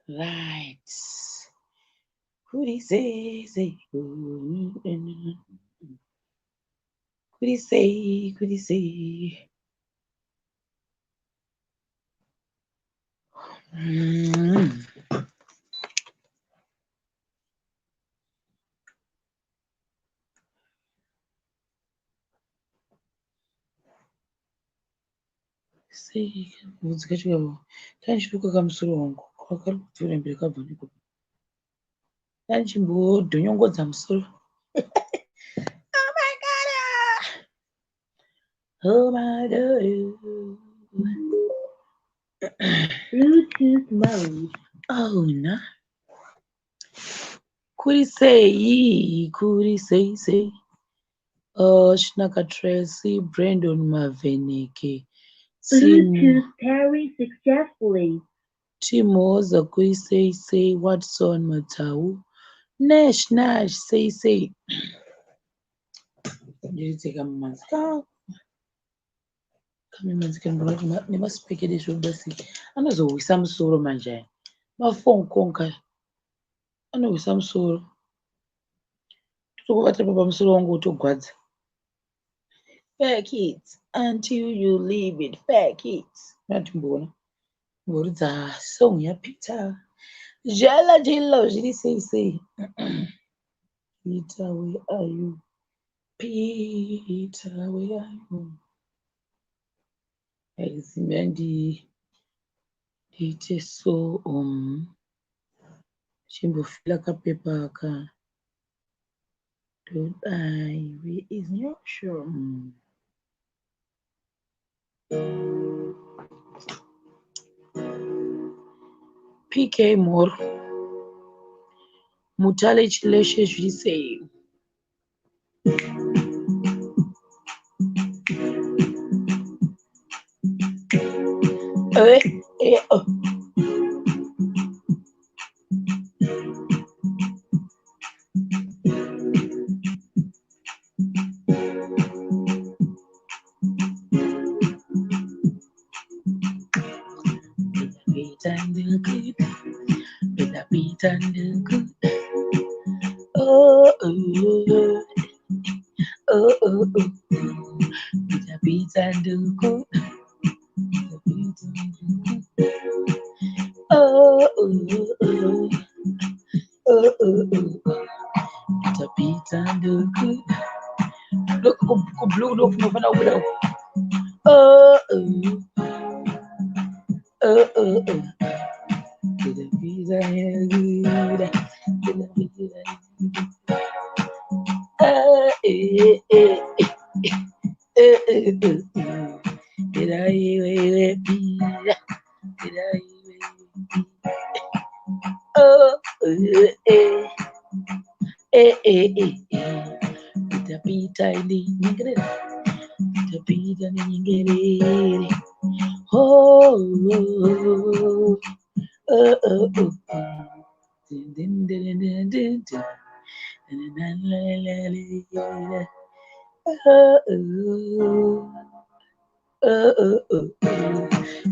Right. Kuri sei sei. Kuri sei, kuri sei. Sei kabvudzi kacho kavo kanichiruka kamusoro wangu kari kupfuura mberi kabva nekupi. Kanichimbodhonyongodza musoro. Oh my God. Oh my God. Bluetooth mode. Oh no. Kuri sei, kuri sei sei. Oh, Shinaka Tracy, Brandon Maveneke, Tim, Bluetooth pairing successfully. Timoza kuri sei sei, Watson Matau, Nash Nash sei sei. Ndiridzeka mumanzi. Kamimanzi kanobona kuti nemasipekede zvobuda sei. Anozohwisa musoro manje aya. Mafonkonka anohwisa musoro. Tokubata pamusoro wangu wotogwadza. Fuck it until you leave it. Fuck it. Ngatimboona. Mboridza song yaPeter. Jela jela zviri sei sei. Peter, where are you? Peter, where are you? Ndi ndiite so chimbofila kapepa aka. Todai, where is Nyosho? PK Moro. Mutale Chileshe zviri sei? Eh, eh, oh. Pita nduku, pita pita nduku. Oh, oh, oh, oh, oh. Pita pita nduku, pita pita nduku. Oh, oh, oh, oh, oh, oh. Pita pita nduku. Look, kublue look kunofanira kubuda uku. Oh, oh, oh, oh, oh. Pita pita nduku, pita pita nduku. Ah, eh, eh, eh, eh, eh, eh, eh. Pita iwe iwe pita, pita iwe iwe. Oh, eh, eh, eh, eh, eh, eh. Pita pita ndinyengerere, pita pita ndinyengerere. Oh, oh, oh, oh, oh, oh. Din, din, din, din, din, din. La, la, la, la, la. Oh, oh, oh, oh, oh, oh.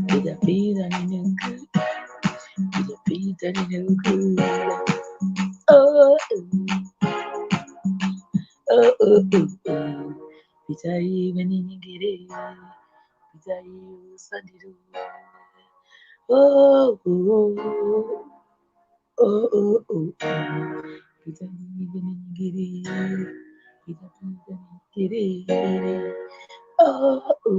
Pita pita ndinyengerere, pita pita ndinyengerere. Oh, oh, oh, oh, oh, oh. Pita iwe ndinyengerere, pita iwe usandiro. Oh, oh, oh, oh, oh, oh. Pita iwe ndinyengerere, pita pita ndinyengerere. Oh, oh,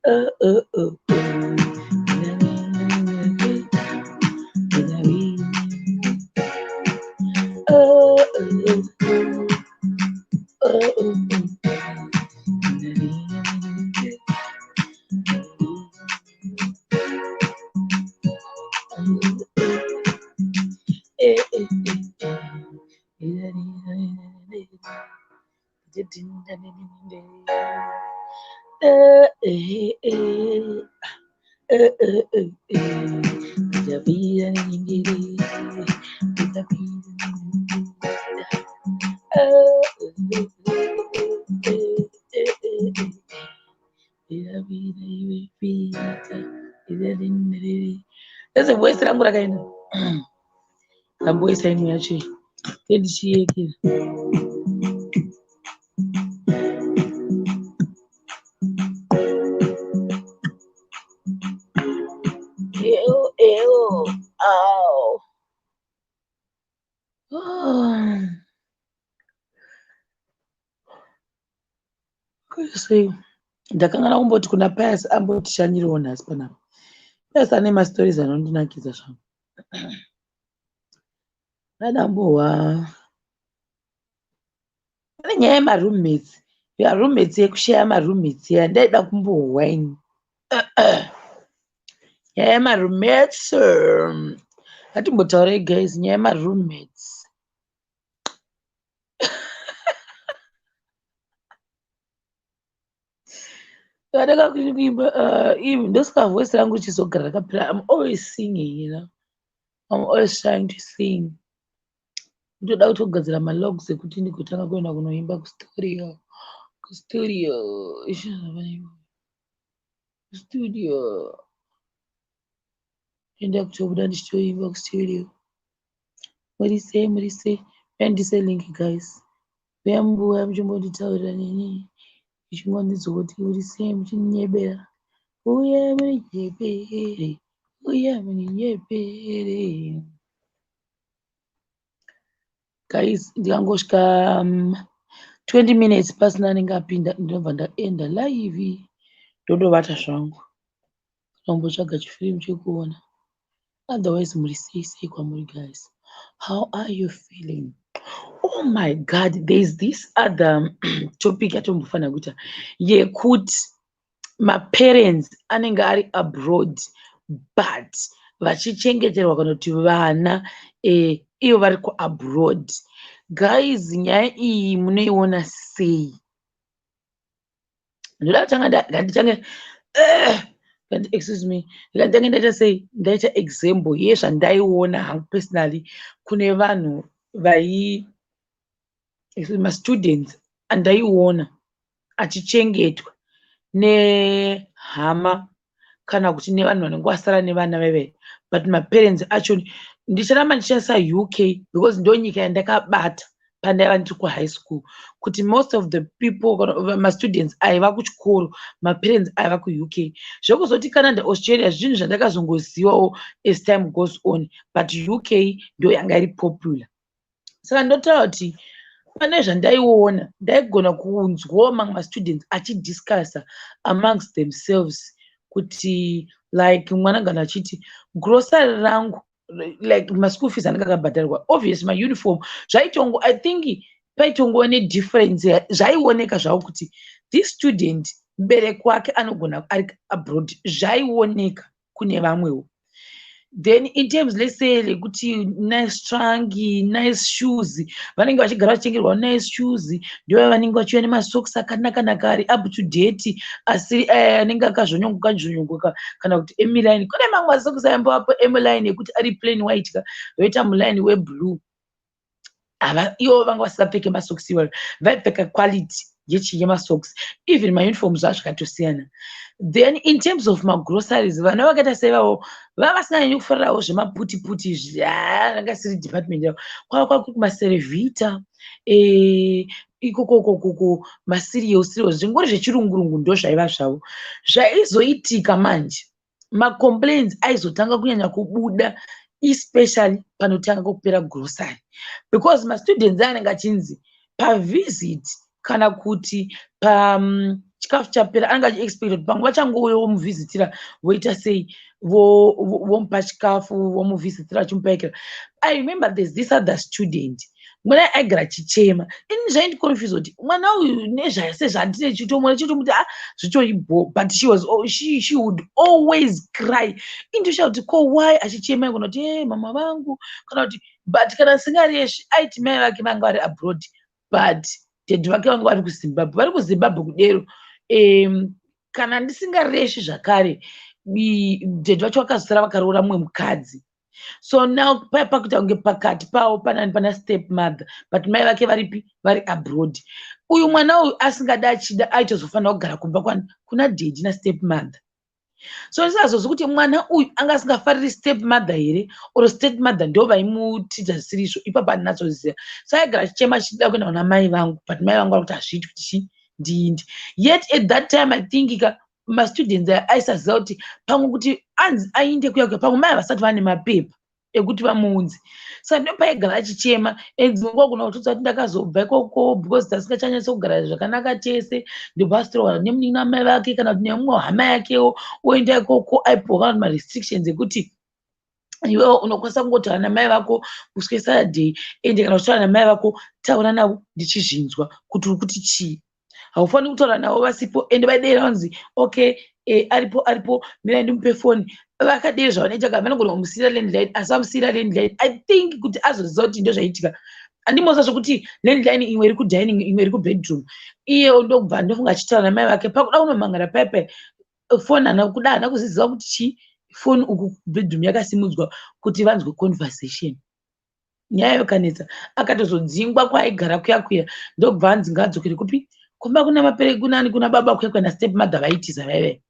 oh, oh, oh, oh. Na, na, na, na, na, na. Oh, oh, oh, oh, oh, oh. Na, na, na, na, na. Eh, eh, eh, eh. Eh, eh, eh. Eh, eh, eh, eh. Pita pita ndinyengerere, pita pita ndinyengerere. Oh, oh, oh, eh, eh, eh, eh. Pita pita iwe pita, pita ndinyengerere. Ese voice rangu rakaenda. Ndamboisa imwe yacho iyi. Ndichiyekera. Ew, ew, ow. Oh. Sei ndakangana kumboti kuna Pius ambotishanyirawo nhasi panapa. Pius ane mastories anondinakidza zvangu. Adambohwa pane nyaya yemaroommates, maroommates yekushaya maroommates iya ndaida kumbohwa ini. Nyaya yemaroommates, ngatimbotaurai guys nyaya yemaroommates. Ndakatanga kuimba ndosaka voice rangu richizogara rakapera. I'm always singing. I'm always trying to sing. Ndoda kutogadzira malogs ekuti ndigotanga kuenda kunoimba kustudio. Kustudio. Kustudio. Ndoenda kutobuda ndichitoimba kustudio. Muri sei, muri sei? Uyai link guys. Uyai mumbuya muchimbonditaurira neni. Muchingondidza kuti uri sei muchinyebera. Uye muninyebere. Uye muninyebere. Guys, ndikangosvika 20 minutes pasina anenge apinda, ndinobva ndaenda live, ndondovata zvangu. Kana chifirimu chekuona. Otherwise muri sei sei kwamuri guys? How are you feeling? Oh my God, there's this other topic yatombofanira kuita yekuti maparents anenge ari abroad but vachichengeterwa kana kuti vana ivo vari kuabroad. Guys, nyaya iyi munoiona sei? Ndoda kutanga nganditange, excuse me, nganditange ndaita sei, ndaita example yezvandaiona hangu personally kune vanhu vai mastudents andaiona achichengetwa nehama kana kuti nevanhu vanenge vasara nevana veve, but maparents acho, ndicharamba ndichishandisa UK because ndo nyika yandakabata pandaiva ndiri kuhigh school, kuti most of the people, mastudents aiva kuchikoro, maparents aiva kuUK. Zvekuzoti Canada, Australia, zvinhu zvandakazongozivawo as time goes on, but UK ndo yanga iri popular. Saka ndotaura kuti pane zvandaiona, ndaigona kunzwawo mamwe mastudents achidiscussa amongst themselves kuti like mwana gana achiti grocery rangu, like maschool fees anenge akabhadharwa, obvious, mauniform zvaitongo, I think paitongova nedifference zvaioneka zvavo kuti this student mubereki wake anogona ari abroad, zvaioneka kune vamwewo. Then in terms, let's say, lekuti nice trunk, nice shoes, vanenge vachigara vachitengerwa nice shoes, ndo vanenge vachiuya nemasocks akanaka naka ari up to date, asi anenge akazvonyongoka zvonyongoka kana kuti emiline. Kune mamwe masocks aimbovapo emuline ekuti ari plain white ka, voita muline weblue. Ava ivo vanga vasingapfeke masocks iwayo, vaipfeka quality yechi yemasocks. Even mauniforms zvakatosiyana. Then in terms of magroceries, vana vakaita seivavo vava vasinganyanyi kufarirawo zvemaputiputi izvi, anga siri department yavo. Kwava kwakuri kumaCerevita ikokokokoko, macereal cereal, zvingori zvechirungurungu, ndo zvaiva zvavo. Zvaizoitika manje, macomplaints aizotanga kunyanya kubuda especially panotanga kupera grocery, because mastudents anenge achinzi pavisit kana kuti pachikafu chapera, anenge achiexpecta kuti pamwe vachangouya vomuvhizitira, voita sei, vomupa chikafu, vomuvhizitira vachimupaikira. I remember there's this other student, mwana aigara achichema. Ini zvaindiconfuse kuti mwana uyu nezvasezvandine chitomona chitomuti a zvitori bo, but she would always cry. Indoshaa kuti ko why achichema? Kana kuti e mama vangu, kana kuti, but kana singareshi, aiti mai vake vanga vari abroad but daddy vake vanga vari kuZimbabwe, vari kuZimbabwe kudero. Kana ndisingareshi zvakare, daddy vacho vakazosara vakaroora mumwe mukadzi, so now paya pakuita kunge pakati pavo panani pana step mother, but mai vake varipi? Vari abroad. Uyu mwana uyu asingadi achida aitozofanira kugara kumba kwani? Kuna daddy nastep mother. So ndisingazozi kuti mwana uyu anga asingafariri step mother here or step mother ndo vaimutiza zvisiri ipapo, handinatsoziva. So aigara achichema achida kuenda kuna mai vangu, but mai vangu vari kuti hazviiti kuti chi ndiinde. Yet at that time, I think ka mastudents aya aisaziva kuti pamwe kuti anzi ainde kuya kuya, pamwe mai vasati vane mapepa ekuti vamuunze. Saka ndopaigara achichema, and dzimwe nguva gona kutodza kuti ndakazobva ikoko because tasingachanyatso kugara zvakanaka tese. Ndobva asitorwa nemunin'ina wamai vake kana kuti nemumwe hama yakewo, oenda ikoko. Aipiwa kana kuti marestrictions ekuti iwewo unokwanisa kungotaura namai vako kuswe Saturday, ende kana uchitaura namai vako, taura navo ndichizvinzwa kuti uri kuti chii. Haufaniri kutaura navo vasipo. Ende vaidera vanzi, "Okay, aripo, aripo, mirai ndimupe foni." Vakadii zvavanoita ka, vanogona kumusiyira landline. Asi vamusiyira landline, I think kuti azoziva kuti ndo zvaitika. Handimoza zvokuti landline imwe iri kudining, imwe iri kubedroom. Iye ndobva ndofunga achitaura namai vake, pakuda kunomhangara paipai, foni hana kuda, hana kuziziva kuti chii, foni uku kubedroom yakasimudzwa kuti vanzwe conversation. Nyaya yakanetsa, akatozodzingwa kwaaigara kuya kuya. Ndobva anzi ngaadzokere kupi? Kumba kuna mapere, kunani, kuna baba kuya kuya nastep mother. Vaitiza vaive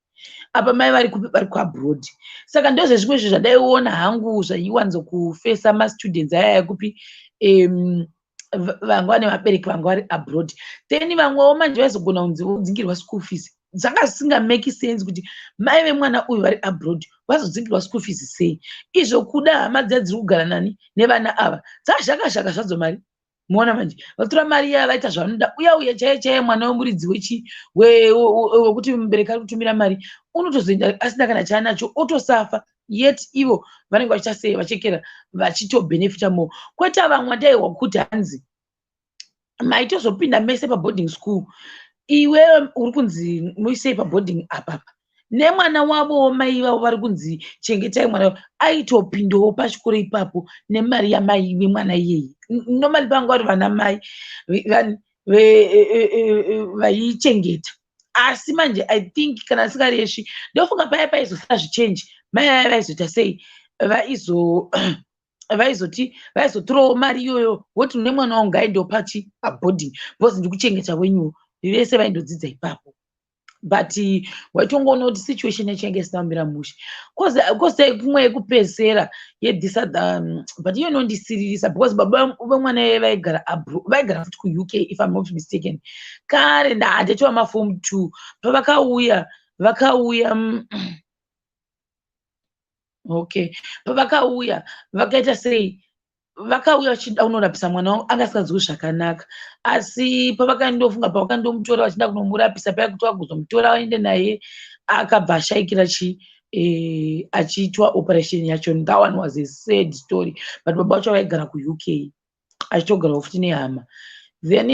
apa mai vari kupi? Vari kuabroad. Saka ndozvezvimwe zvinhu zvandaiona hangu zvaiwanzokufesa mastudents aya kupi, vanga vane vabereki vanga vari abroad. Then vamwewo manje vaizogona kunzi vodzingirwa school fees. Zvanga zvisingameki sense kuti mai vemwana uyu vari abroad vazodzingirwa school fees sei, izvo kuda hama dziya dziri kugara nani nevana ava dzazhaka zhaka zvadzo mari. Muona manje vatora mari iya, vaita zvavanoda. Uya uya chaiye chaiye mwana wemuridzi wechi wekuti mubereki ari kutumira mari unotozoenda asina kana chaanacho, otosafa. Yet ivo vanenge vachiita sei? Vachekera, vachitobhenefita more. Kwete vamwe ndaiwa kuti hanzi maitozopinda mese paboarding school. Iwewe uri kunzi muisei paboarding apapa nemwana wavowo, mai vavo vari kunzi chengetai mwana, aitopindawo pachikoro ipapo nemari yamai vemwana iyeye. Normally panga vari vana mai vaichengeta. Asi manje I think kana asingaresvi, ndofunga paya paizosara zvichenji, mai vaya vaizoita sei? Vaizoti vaizotorawo mari iyoyo, voti nemwana wangu ngaendewo pachi paboarding because ndikuchengeta wenyuwo. Vese vaindodzidza ipapo, but waitongoona kuti situation yacho yange isina kumira mushe. Koze kumwe yekupedzisira yethis other, but iyo inondisiririsa because baba vemwana iye vaigara, vaigara futi kuUK, if I'm not mistaken. Kare ndahandetova maform 2 pavakauya, vakauya, okay, pavakauya vakaita sei? Vakauya vachida kunorapisa mwana wangu, anga asinganzwi zvakanaka. Asi pavakandofunga, pavakandomutora vachida kunomurapisa paya, kuti vagozomutora vaende naye, akabva ashayikira chi achiitwa operation yacho. That one was a sad story, but baba vacho vaigara kuUK, achitogarawo futi nehama. Then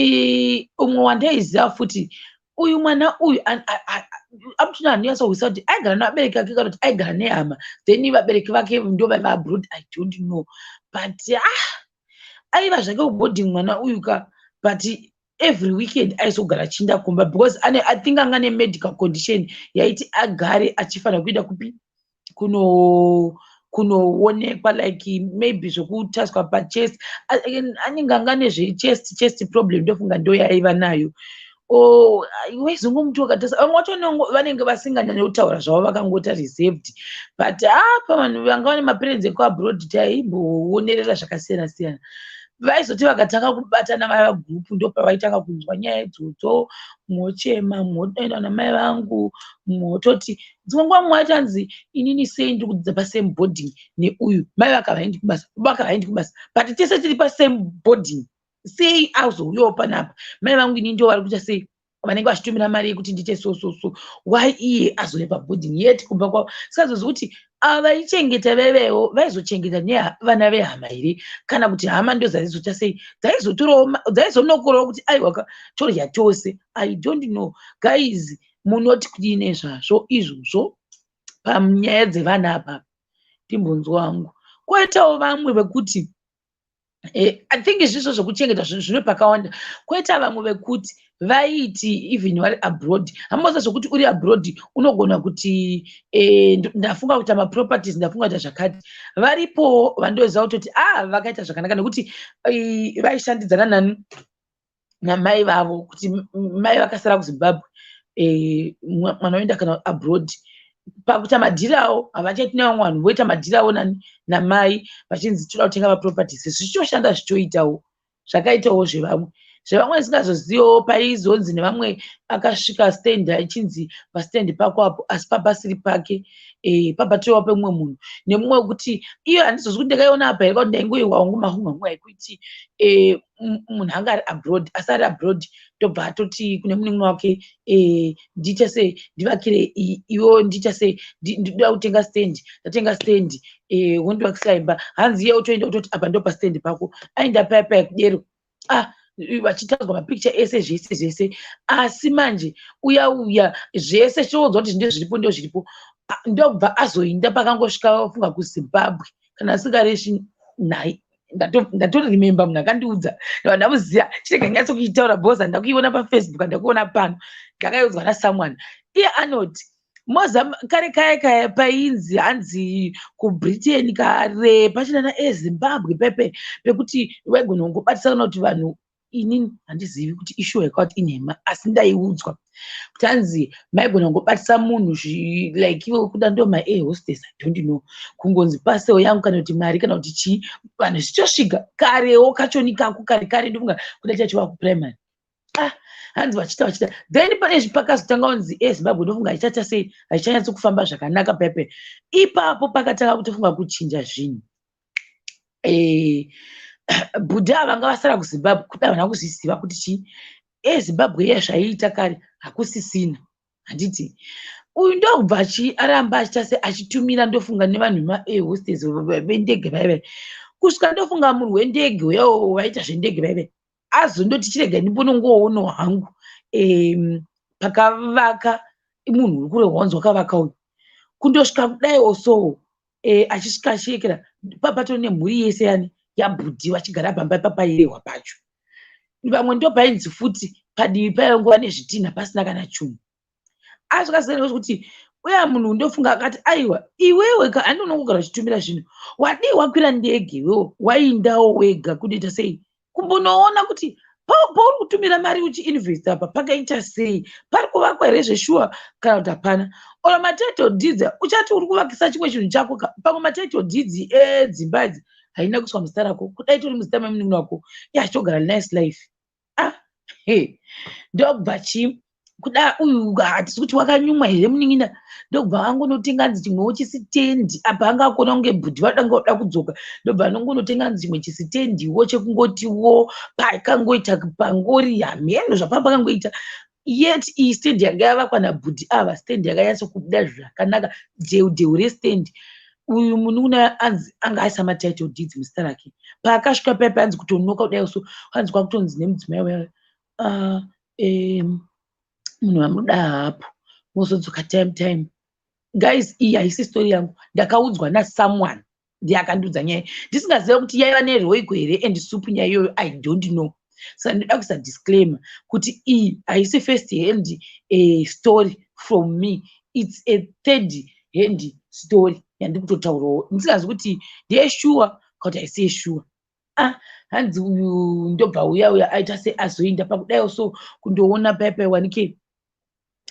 umwe wandaiziva futi, uyu mwana uyu amutina, handinyatsokuzwisisa kuti aigara nevabereki vake kana kuti aigara nehama, then vabereki vake ndo vaiva abroad, I don't know. But ah, aiva zvake kuboarding mwana uyu ka, but every weekend aizogara achiinda kumba because ane, I think anga nemedical condition yaiti agare achifanira kuenda kupi, kunoonekwa, like maybe zvekutaswa pachest. Anenge anga nezvechest, chest problem, ndofunga ndo yaiva nayo. Waizongomuti wakatarisa, vamwe vacho vanenge vasinganyanyi kutaura zvavo, vakangota reserved. But apa vanhu vanga vane maparents ekuabroad taimboonerera zvakasiyana siyana. Vaizoti vakatanga kubatana vava group, ndopavaitanga kunzwa nyaya idzodzo, mwochema, mwoenda namai vangu, mwototi dzimwe nguva mumwe aichanzi, "Inini sei ndiri kudzidza pasame boarding neuyu? Mai vakavaendi kubasa, baba vakavaendi kubasa, but tese tiri pasame boarding. Sei azouyawo panapa? Mai vangu ini ndo vari kuita sei, vanenge vachitumira mari yekuti ndiite so so so. Why iye azouya paboarding yet kumba kwavo?" Sikazozi kuti ava vaichengeta vaivewo vaizochengeta nevana vehama here, kana kuti hama ndo dzaizoita sei, dzaizotorawo, dzaizonokorawo kuti aiwa, torya tose? I don't know, guys. Munoti kudii nezvazvo izvozvo panyaya dzevana apa? Timbonzwa wangu. Kwoitawo vamwe vekuti I think izvizvo zvekuchengeta zvinhu zvino pakawanda. Kwoita vamwe vekuti vaiti even vari abroad, hamuoza zvokuti uri abroad unogona kuti ndafunga kuita maproperties, ndafunga kuita zvakati. Varipowo vandoziva kutoti ah, vakaita zvakanaka nekuti vaishandidzana nani, namai vavo, kuti mai vakasara kuZimbabwe, mwana oenda kana abroad. Pakuita madhiri avo havachaiti nevamwe vanhu, voita madhiri avo nani namai, vachinzi toda kutenga maproperties, zvichitoshanda, zvichitoitawo zvakaitawo zvevamwe. Zvevamwe ndisingazoziviwo, paizonzi nevamwe akasvika stand, achinzi pastand pako apo, asi papasiri pake, papatoriwa pemumwe munhu nemumwe wekuti iyo handizozvi kuti ndakaiona apa here, kuti ndaingoiwa hangu mahungu hangu aikuti munhu anga ari abroad, asi ari abroad ndobva atoti kune munin'ina wake, "Ndiite sei, ndivakire iwo, ndiita sei, ndinoda kutenga stand, ndatenga stand, wondivakisira imba." Hanzi iye otoenda ototi, "Apa ndo pastand pako." Aenda paya paya kudero, ah, vachitadzwa mapicture ese, zvese zvese, asi manje uya uya zvese chioudzwa kuti ndezviripo, ndozviripo. Ndobva azoinda pakangosvika funga kuZimbabwe, kana asingareshi nhai. Ndatoremember munhu akandiudza, ndamuziva, chirega nyatsokuitaura because handakuiona paFacebook, handakuona pano, ndakaiudzwa nasomeone. Iye anoti moza kare kaya kaya painzi hanzi kuBritain kare pachina naeZimbabwe pepe pekuti vaigona kungobatisa kana kuti vanhu. Inini handizivi kuti ishuwa yakati inhema, asi ndaiudzwa kuti hanzi maigona kungobatisa munhu like iwe kuda ndo maair hostess, I don't know, kungonzi parcel yangu kana kuti mari kana kuti chii, vanhu zvichosvika karewo kachoni kako kare kare, ndofunga kuda chachiva kuprimary. Ah, hanzi vachiita vachiita, then pane pakazotanga kunzi eZimbabwe ndofunga haichaita sei, haichanyatso kufamba zvakanaka pepe. Ipapo pakatanga kutofunga kuchinja zvinhu. Bhudha vanga vasara kuZimbabwe kuda havana kuzviziva kuti chii, eZimbabwe iya zvaiita kare hakusisina. Handiti uyu ndokubva aramba achiita se achitumira, ndofunga nevanhu vemaair hostess vendege vaive kusvika, ndofunga munhu wendege uyawo vaita zvendege vaive azondoti, "Chirega ndimbonongoonawo hangu pakavaka munhu uri kurehwa wanzi wakavaka uyu." Kundosvika kudaiwo so, achisvika achiekera papatori nemhuri yese yani yabhudhi vachigara pamba papairehwa pacho. Vamwe ndopainzi futi padivi paingova nezvitinha pasina kana chunhu. Asvika kuti uya munhu ndofunga akati, "Aiwa iwewe ka, handi unongogara uchitumira zvinhu, wadii wakwira ndege iwewe, waindawo wega kunoita sei, kumbonoona kuti pauri kutumira mari uchiinvesta apa pakaita sei, pari kuvakwa here zveshuwa kana kuti hapana? Or matitle deeds, uchati uri kuvakisa chimwe chinhu chako ka, pamwe matitle deeds edzimba idzi haina kuiswa muzita rako, kudai tori muzita memunun'una wako, iye achitogara nice life." Ah he, ndobva chi kuda uyu hatisi kuti wakanyumwa here munin'ina, ndobva angonotenga nzi chimwewo chisitendi apa anga akona kunge bhudhi vadanga voda kudzoka, ndobva anongonotenga nzi chimwe chisitendiwo chekungotiwo pakangoita pangori hameno zvapaa pakangoita. Yet iyi stendi yanga yavakwa nabhudhi ava, stendi yakanyatsokubuda zvakanaka, dheu dheu restendi. Uyu munun'una anzi anga aisa matitle deeds muzita rake. Paakasvika paya paanzi kutonoka kudai so, anzi kwakutonzi nemudzimai uya, "Munhu wamunoda haapo, mozodzoka time time." Guys, iyi haisi story yangu, ndakaudzwa nasomeone, ndiye akandiudza nyaya, ndisingaziva kuti yaiva neroiko here and soup nyaya iyoyo, I don't know. Saka ndoda kuisa disclaimer kuti iyi haisi first hand story from me, it's a third hand story yandiri kutotaurawo, ndisingazivi kuti ndeyeshuwa kana kuti haisi yeshuwa. Ah, hanzi uyu ndobva uya uya aita seazoenda pakudaiwo so kundoona paipai, wanike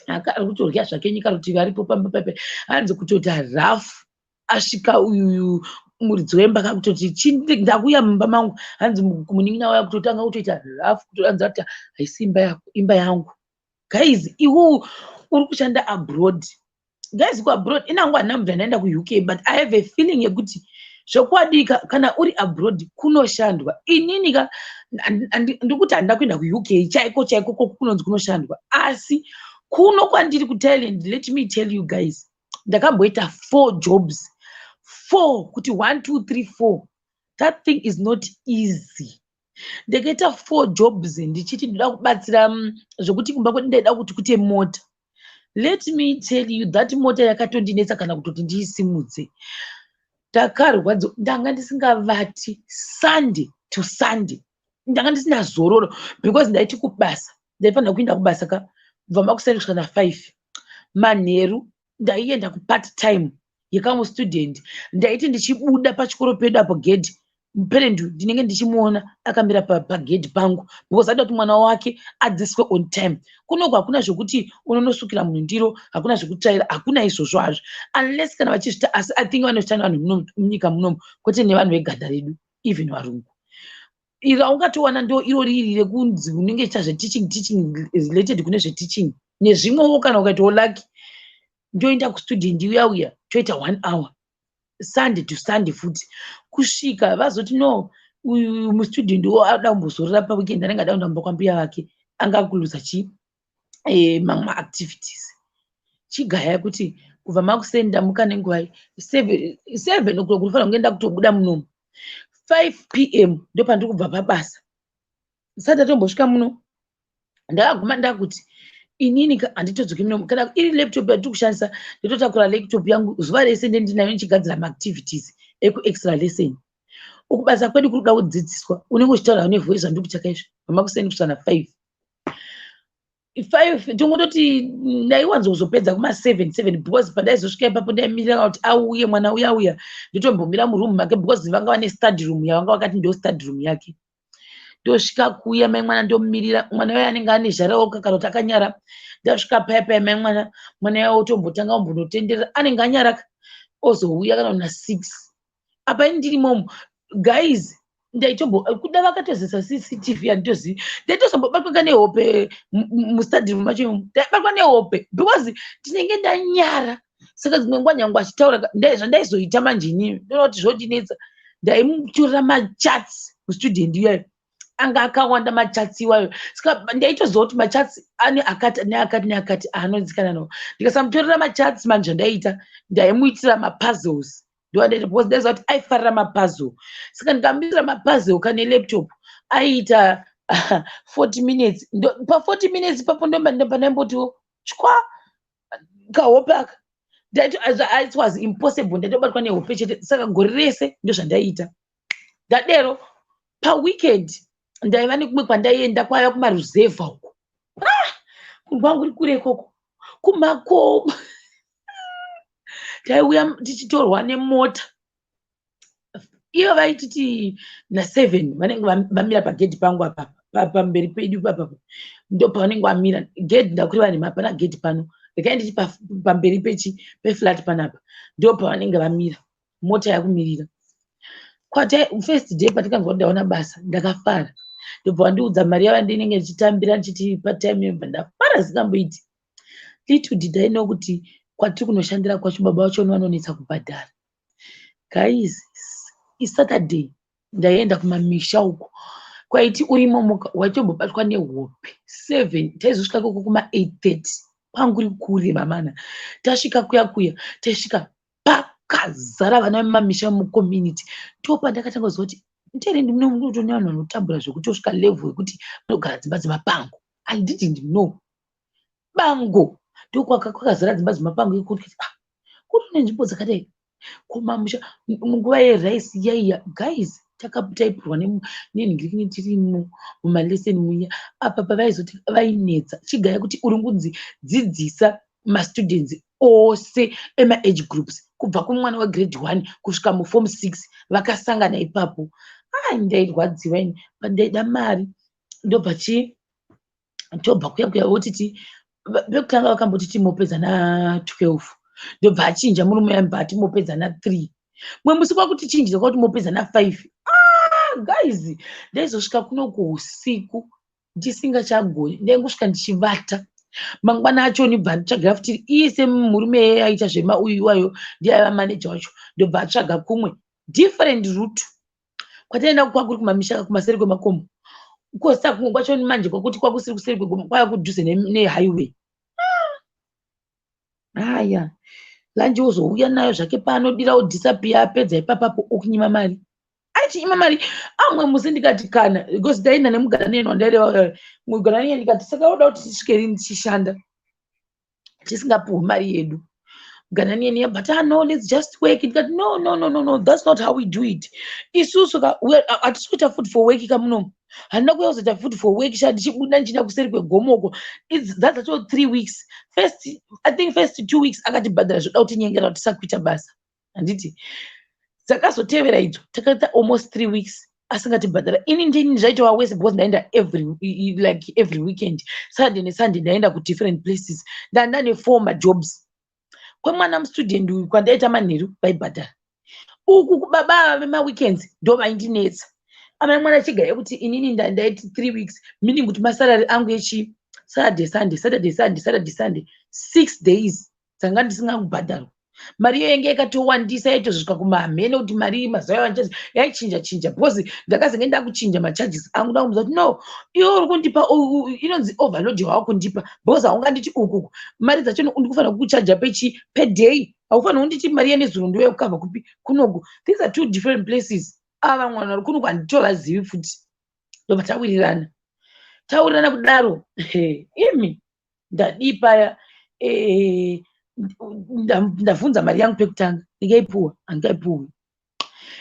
ari kutorya zvake nyika rutivi aripo pamba paipai. Hanzi kutoti rafu asvika uyuyu muridzi wemba kakutoti, "Ndakuuya mumba mangu." Hanzi munin'ina waya kutotanga kutoita rafu, kutoanza kuti, "Haisi imba yako, imba yangu." Guys, iwo uri kushanda abroad, guys, kuabroad inangu handina mubva ndaenda kuUK, but I have a feeling yekuti zvokwadi kana uri abroad kunoshandwa. Inini ka ndikuti handina kuenda kuUK chaiko chaiko kunonzi kunoshandwa, asi kuno kwandiri kuThailand, let me tell you guys, ndakamboita four jobs, four, kuti one, two, three, four. That thing is not easy. Ndakaita four jobs ndichiti ndoda kubatsira zvokuti kumba kwedu ndaida kuti kute mota. Let me tell you, that mota yakatondinetsa kana kutoti ndiisimudze. Ndakarwadziwa, ndanga ndisingavati Sunday to Sunday, ndanga ndisina zororo, because ndaiti kubasa ndaifanira kuenda kubasa ka kubva makuseni kusvika na5 manheru. Ndaienda kupart time yekamwe student. Ndaiti ndichibuda pachikoro pedu apo gedhi. Parent ndinenge ndichimuona akamira pagedhi pangu because ada kuti mwana wake adzidziswe on time. Kunoku hakuna zvokuti unonosukira munhu ndiro, hakuna zvekutsvaira, hakuna izvozvo hazvo, unless kana vachizvita. Asi I think vanozvita nevanhu munyika munomu, kwete nevanhu veganda redu, even varungu. Iri raungatowana ndo iro riri rekunzi unenge ichita zveteaching, teaching related kune zveteaching nezvimwewo. Kana ukaitawo lucky, ndoenda kustudent uya uya, toita one hour Sunday to Sunday futi, kusvika vazoti, "No, uyu mustudent wo ada kumbozorora paweekend, anenge ada kuenda kumba kwambuya vake, angakuluza chi mamwe maactivities." Chigaya kuti kubva makuseni ndamuka nenguva 7 o'clock, unofanira kunge ndakutobuda munomu. 5 p.m. ndopandiri kubva pabasa. Sati ndatombosvika muno, ndakaguma ndakuti inini handitodzoki munomu. Kana iri laptop yatiri kushandisa, ndototakura laptop yangu zuva rese, ndendinayo ndichigadzira maactivities ekuextra lesson. Uku basa kwedu kuri kuda kudzidziswa, unenge uchitaura nevoice. Zvandiri kuchaka izvi pamakuseni kusvika na5 5, tongototi ndaiwanzozopedza kuma7 7, because pandaizosvika ipapo ndaimirira kuti auye mwana uya uya, ndotombomira muroom make because vanga vane study room yavanga vakati ndo study room yake. Ndosvika kuuya mai mwana, ndomumirira mwana uya, anenge ane zharaoka kana kuti akanyara. Ndasvika paya paya, mai mwana, mwana uya otombotanga ombonotenderera, anenge anyaraka, ozouya kana na6. Apa ini ndirimomo, guys, ndaitombo kuda vakatozisa CCTV, handitozivi. Ndaitozombobatwa nehope mustudy room macho imomo, ndaibatwa nehope because ndinenge ndanyara. Saka dzimwe nguva nyange achitaura, zvandaizoita manje inini, ndoona kuti zvodinetsa, ndaimutorera macharts mustudent iyayo. Anga akawanda macharts iwayo, saka ndaitoziva kuti macharts ane akati neakati neakati aanonzikana nawo. Ndikasamutorera macharts manje, zvandaiita, ndaimuitira mapuzzles. Ndoandaita because ndaiziva kuti aifarira mapuzzle. Saka ndikamuitira mapuzzle kane laptop, aiita 40 minutes. Pa40 minutes ipapo ndopandaimboti chwa kahope aka. It was impossible, ndaitobatwa nehope chete. Saka gore rese ndozvandaiita. Ndadero paweekend ndaiva nekumwe kwandaienda, kwaiva kumaruzevha uko. Ah, kwangu uri kure ikoko kumakomo. Taiuya tichitorwa nemota iyo vaititi na7 vanenge vamira pagedhi pangu apa, pamberi pedu papapa ndo pavanenge vamira. Gedhi ndakureva nhema, hapana gedhi pano. Regai nditi pamberi pechi peflat panapa ndo pavanenge vamira mota yakumirira. Kwata first day patikanzwa kuti ndaona basa, ndakafara. Ndobva vandiudza mari yava ndinenge ndichitambira, ndichiti patime, yobva ndafara zikamboiti. Little did I know kuti kwatiri kunoshandira kwacho, baba vacho vanonetsa kubhadhara. Guys, iSaturday ndaienda kumamisha uko, kwaiti urimo waitombobatwa nehope 7, taizosvika koko kuma8:30. Kwanguri kure mamana. Tasvika kuya kuya, taisvika pakazara vana vemumamisha mucommunity. Ndopandakatanga kuziva kuti ndere ndinotoona vanhu vanotambura zvekutosvika level yekuti vanogara dzimba dzemapango. I didn't know bango ndokwakazara dzimba dzemapango ekuti, ah, kuri nenzvimbo dzakadai kumamusha. Munguva yeraisi yaiya, guys, taipurwa nenhingirikini tirimo mumalesson muya. Apa pavaizoti vainetsa, chigaya kuti uri kunzi dzidzisa mastudents ose emaage groups, kubva kumwana wegrade 1 kusvika muform 6, vakasangana ipapo. Ai, ndairwadziwa ini, pandaida mari. Ndobva chii, tobva kuya kuya, votiti pekutanga vakamboti timopedza na12, ndobva achinja murume yambva ati mopedza na3. Mumwe musi kwakuti chinjira kwakuti mopedza na5. Ah, guys, ndaizosvika kunoku usiku ndisingachagoni, ndaingosvika ndichivata. Mangwana acho ndibva nditsvagira futi iye semurume aita zvemauyu iwayo, ndiye aiva maneja wacho. Ndobva atsvaga kumwe different route kwataenda, kwakuri kumamisha kumaseri kwemakomo. Kosa kumwe kwacho manje kwakuti kwakusiri kuseri kwegomo, kwaiva kudhuze nehighway. Aya lunch ozouya nayo zvake paanodira, odisappear. Apedza ipapapo okunyima mari, aichinyima mari. Amwe musi ndikati kana, because ndaenda nemugananieni wandaireva, mugananieni, ndikati, "Saka uda kuti tisvike rini tichishanda tisingapuhwi mari yedu?" Mugananieni, "But, ah, no, let's just work." Ndikati, "No, no, no, no, no, that's not how we do it. Isusu hatisi kuita food for work kamunomu. Handina kuuya kuzoita food for work sha, ndichibuda ndichienda kuseri kwegomoko." Dzadzato 3 weeks first, I think first 2 weeks akatibhadhara, zvoda kutinyengera kuti tisakuita basa, handiti? Dzakazotevera idzo, takaita almost 3 weeks asingatibhadhara. Ini ndini zvaitova wese because ndaenda every, like, every weekend, Sunday neSunday, ndaenda kudifferent places. Ndanda four majobs. Kwemwana mustudent uyu kwandaita manheru vaibhadhara. Uku kubaba ava vemaweekends ndo vaindinetsa. Amai mwana chiga yekuti inini ndaiti 3 weeks, meaning kuti masalary angu echi Saturday, Sunday, Saturday, Sunday, Saturday, Sunday, 6 days dzanga ndisingakubhadharwa. Mari iyo yange yakatowandisa, yaitosvika kumamhene kuti mari mazuva ayo yaichinja chinja because ndakazenge ndakuchinja macharges angu. Ndakumudza kuti, "No, iwe uri kundipa inonzi overload yawava kundipa because haunganditi ukuku mari dzacho ndikufanira kukuchaja pechi per day. Haufanira kunditi mari yenezuro ndiyo yekukavha kupi kunoku. These are two different places." Ava mwana vari kunoku handitovazivi futi. Ndobva tawirirana, tawirirana kudaro. Imi ndadii paya? Ndabvunza mari yangu pekutanga, ndingaipuwa? Handingaipuwi.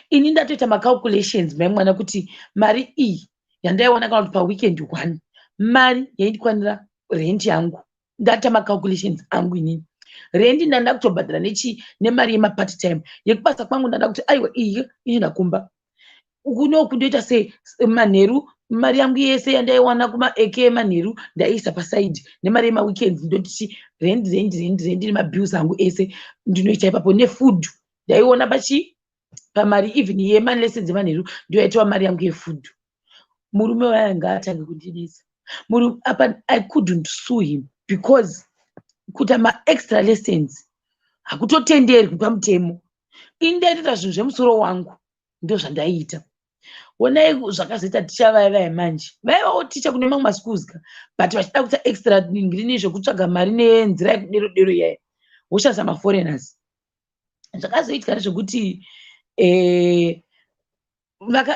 Ini ndatoita macalculations, mai mwana, kuti mari iyi yandaiwana kana kuti paweekend one mari yaindikwanira rent yangu. Ndaita macalculations angu inini, rendi ndanda kutobhadhara nechi nemari yemapart time yekubasa kwangu. Ndanda kuti, "Aiwa, iyi inoenda kumba kunoku." Ndoita sei manheru? Mari yangu yese yandaiwana kumaeke emanheru ndaiisa paside nemari yemaweekends. Ndoti rent, rent, rent, rent nemabills angu ese ndinoita ipapo, nefood ndaiona pachi pamari even yemalessons emanheru ndo yaitova mari yangu yefood. Murume waye ngaatange kundinetsa. Apa I couldn't sue him because kuita maextra lessons hakutotenderwi pamutemo. Ini ndaitoita zvinhu zvemusoro wangu, ndo zvandaiita. Onai zvakazoita ticha vaya vaya manje, vaivawo ticha kune mamwe maschools ka, but vachida kuita extra ngrini zvekutsvaga mari nenzira yekudero dero iyaya, voshandisa maforeigners. Zvakazoitika ndezvekuti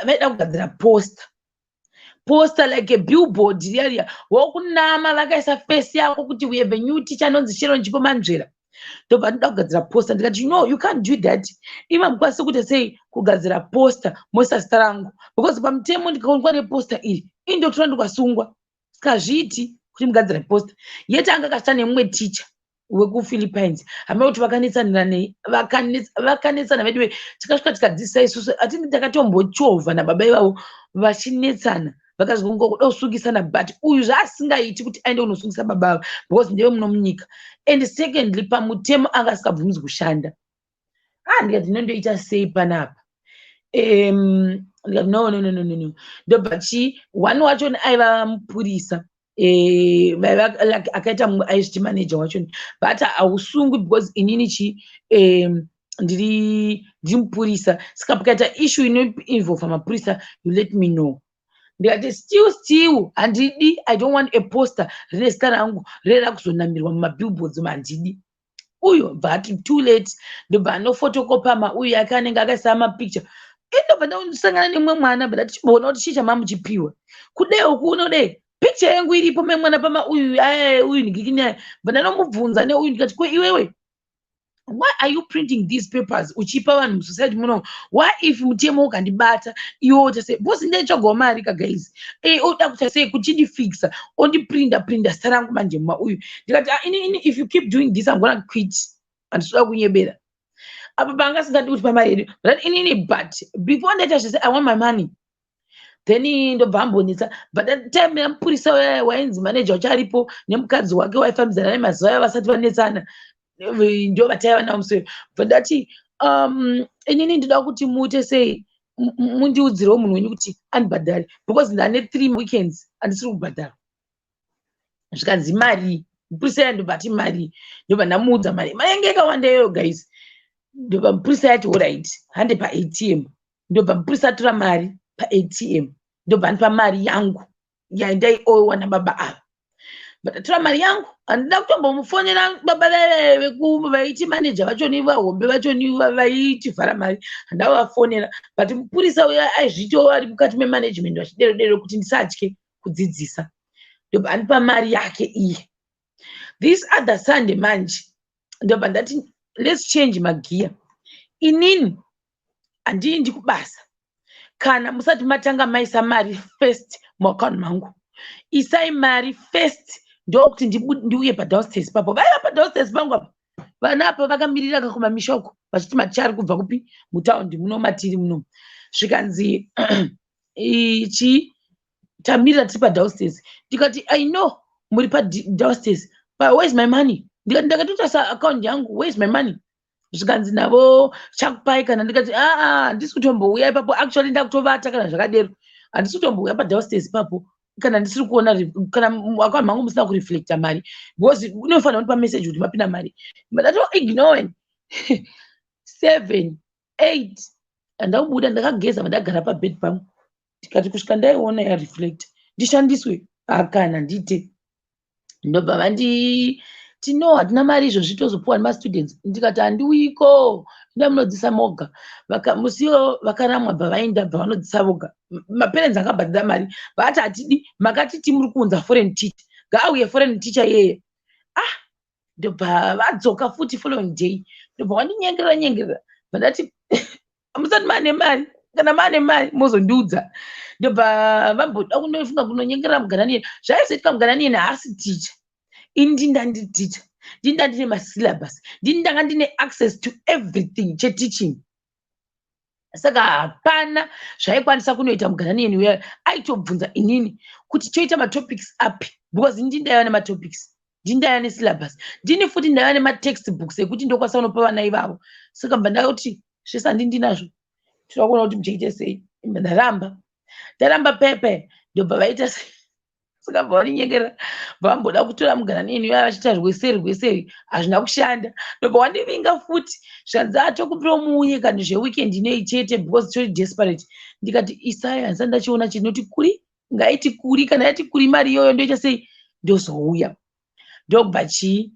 vaida kugadzira poster, like a billboard riya riya wokunama vakaisa face yako kuti, "We have a new teacher anonzi Sharon Chipo Manzvera." Ndobva ndinoda kugadzira poster. Ndikati, "No, you can't do that. Imi hamukwanisi kuita sei kugadzira poster moisa zita rangu because pamutemo ndikaonekwa neposter iri, ini ndotora ndikasungwa. Saka hazviiti kuti mugadzire poster." Yeti anga akashanda nemumwe ticha wekuPhilippines, hamai kuti vakanetsanira nei, vakanetsana veduwe. Takasvika tikadzidzisa isusu, atindi takatombochovha nababa ivavo vachinetsana, vakazongoda kusungisana. But uyu zvaasingaiti kuti aende kunosungisa baba ava because ndeve muno munyika and secondly pamutemo anga asingabvumidzwi kushanda. Ah, ndikati, "Ndinondoita sei panapa?" Ndikati, "No, no, no, no, no, no." Ndobva chi one wacho aiva mupurisa, vaiva like akaita mumwe aizviti manager wacho, but hausungwi because inini chi ndiri mupurisa. Saka pakaita issue inoinvolva mapurisa, you let me know. Ndikati, Still handidi. I don't want a poster rine zita rangu rere kuzonamirwa mumabillboards, handidi." Uyo bva ati, "Too late." Ndobva anofotokopa mauyu ake anenge akaisa mapicture. Indobva ndasangana nemumwe mwana, bva ndati, "Chimboona kuti chii chamamuchipiwa kudai uku unodei." Picture yangu iripo, mai mwana, pamauyu aya, uyu ndikikini aya. Bva ndanomubvunza neuyu, ndikati, "Ko iwewe, why are you printing these papers uchipa vanhu musociety muno? Why? If mutemo ukandibata, iwe woita sei?" Because ndaitsvagawo mari ka, guys. Oda kuita sei kuchindifixa, ondiprinda prinda zita rangu manje mumauyu. Ndikati, "Ah, ini if you keep doing this, I'm gonna quit. Handitoda kunyebera." Apa panga asingadi kuti pamari yedu, but inini, but before ndaita zvese, I want my money. Then ndobva ambonetsa. But time yamupurisa wainzi manager wacho aripo nemukadzi wake waifambidzana nemazuva ayo vasati vanetsana, ndo vataiva navo musi. Bva ndati, "Inini ndinoda kuti muite sei, mundiudzirewo munhu wenyu kuti andibhadhare because ndane 3 weekends handisiri kubhadhara." Zvikanzi, "Mari?" Mupurisa iya ndobva ati, "Mari?" Ndobva ndamuudza mari. Mari yange yakawanda iyoyo, guys. Ndobva mupurisa yati, "Alright, hande paATM." Ndobva mupurisa atora mari paATM, ndobva andipa mari yangu yandaiowa nababa ava. Ndatora mari yangu, handina kutombomufonera baba vaiti maneja vachoni vahombe vachoni vaitivhara mari, handavafonera. But mupurisa uya aizviitawo ari mukati memanagement vachidero dero kuti ndisatye kudzidzisa. Ndobva andipa mari yake iye. This other Sunday manje ndobva ndati, "Let's change magiya. Inini handiendi kubasa kana musati matanga maisa mari first muakaunti mangu. Isai mari first, ndokuti ndiuye padownstairs papo." Vaiva padownstairs pangu apa. Vana apa vakamirira kakumamisha uko vachiti maticha ari kubva kupi, mutaundi muno matiri muno. Zvikanzi chii, tamirira tiri padownstairs. Ndikati, "I know muri padownstairs, but where is my money?" Ndikati, "Ndakatotarisa account yangu, where is my money?" Zvikanzi navo, "Chakupai kana." Ndikati, "Aa, handisi kutombouya ipapo. Actually ndakutovata kana zvakadero. Handisi kutombouya padownstairs ipapo kana ndisiri kuona kana account mangu musina kureflecta mari, because unofanira kundipa message kuti mapinda mari." Ndatoignore. 7, 8, handakubuda. Ndakageza, ndagara pabed pangu. Ndikati kusvika ndaiona yareflect ndishandiswe akana ndite. Ndobva vanditi, "No, hatina mari izvozvi, tozopiwa nemastudents." Ndikati, "Handiuyiko, enda munodzisa moga." Musiwo vakaramwa, bva vaenda, bva vanodzisa voga. Maparents akabhadhara mari, vati, "Hatidi, makatiti muri kuunza foreign teacher, ngaauye foreign teacher iyeye." Ah, ndobva vadzoka futi following day, ndobva vandinyengerera nyengerera. Bva ndati, "Musati maane mari, kana maane mari mozondiudza." Ndobva vamboda kunofunga kunonyengerera muGhanaian. Zvaizoitika, muGhanaian haasi ticha, ini ndinda ndiri ticha, ndinda ndine masyllabus, ndini ndanga ndine access to everything cheteaching. Saka hapana zvaikwanisa kunoita muGhanaian uya. Aitobvunza inini kuti toita matopics api, because ndini ndaiva nematopics, ndini ndaiva nesyllabus, ndini futi ndaiva nematext books ekuti ndokwanisa kunopa vana ivavo. Saka mbva ndakati, "Zvese handi ndinazvo, toda kuona kuti muchaite sei." Ndaramba, ndaramba pepe. Ndobva vaita sei, saka bva vandinyengerera, bva vamboda kutora muGhanaian uya vachiita rweseri rweseri, hazvina kushanda. Ndobva wandivinga futi, zvanzi, "Atokumbirawo muuye kana zveweekend inei chete, because tori desperate." Ndikati, "Isaya, handisati ndachiona chinoti kuri, ngaiti kuri. Kana yati kuri mari iyoyo, ndoita sei? Ndozouya." Ndobva chii,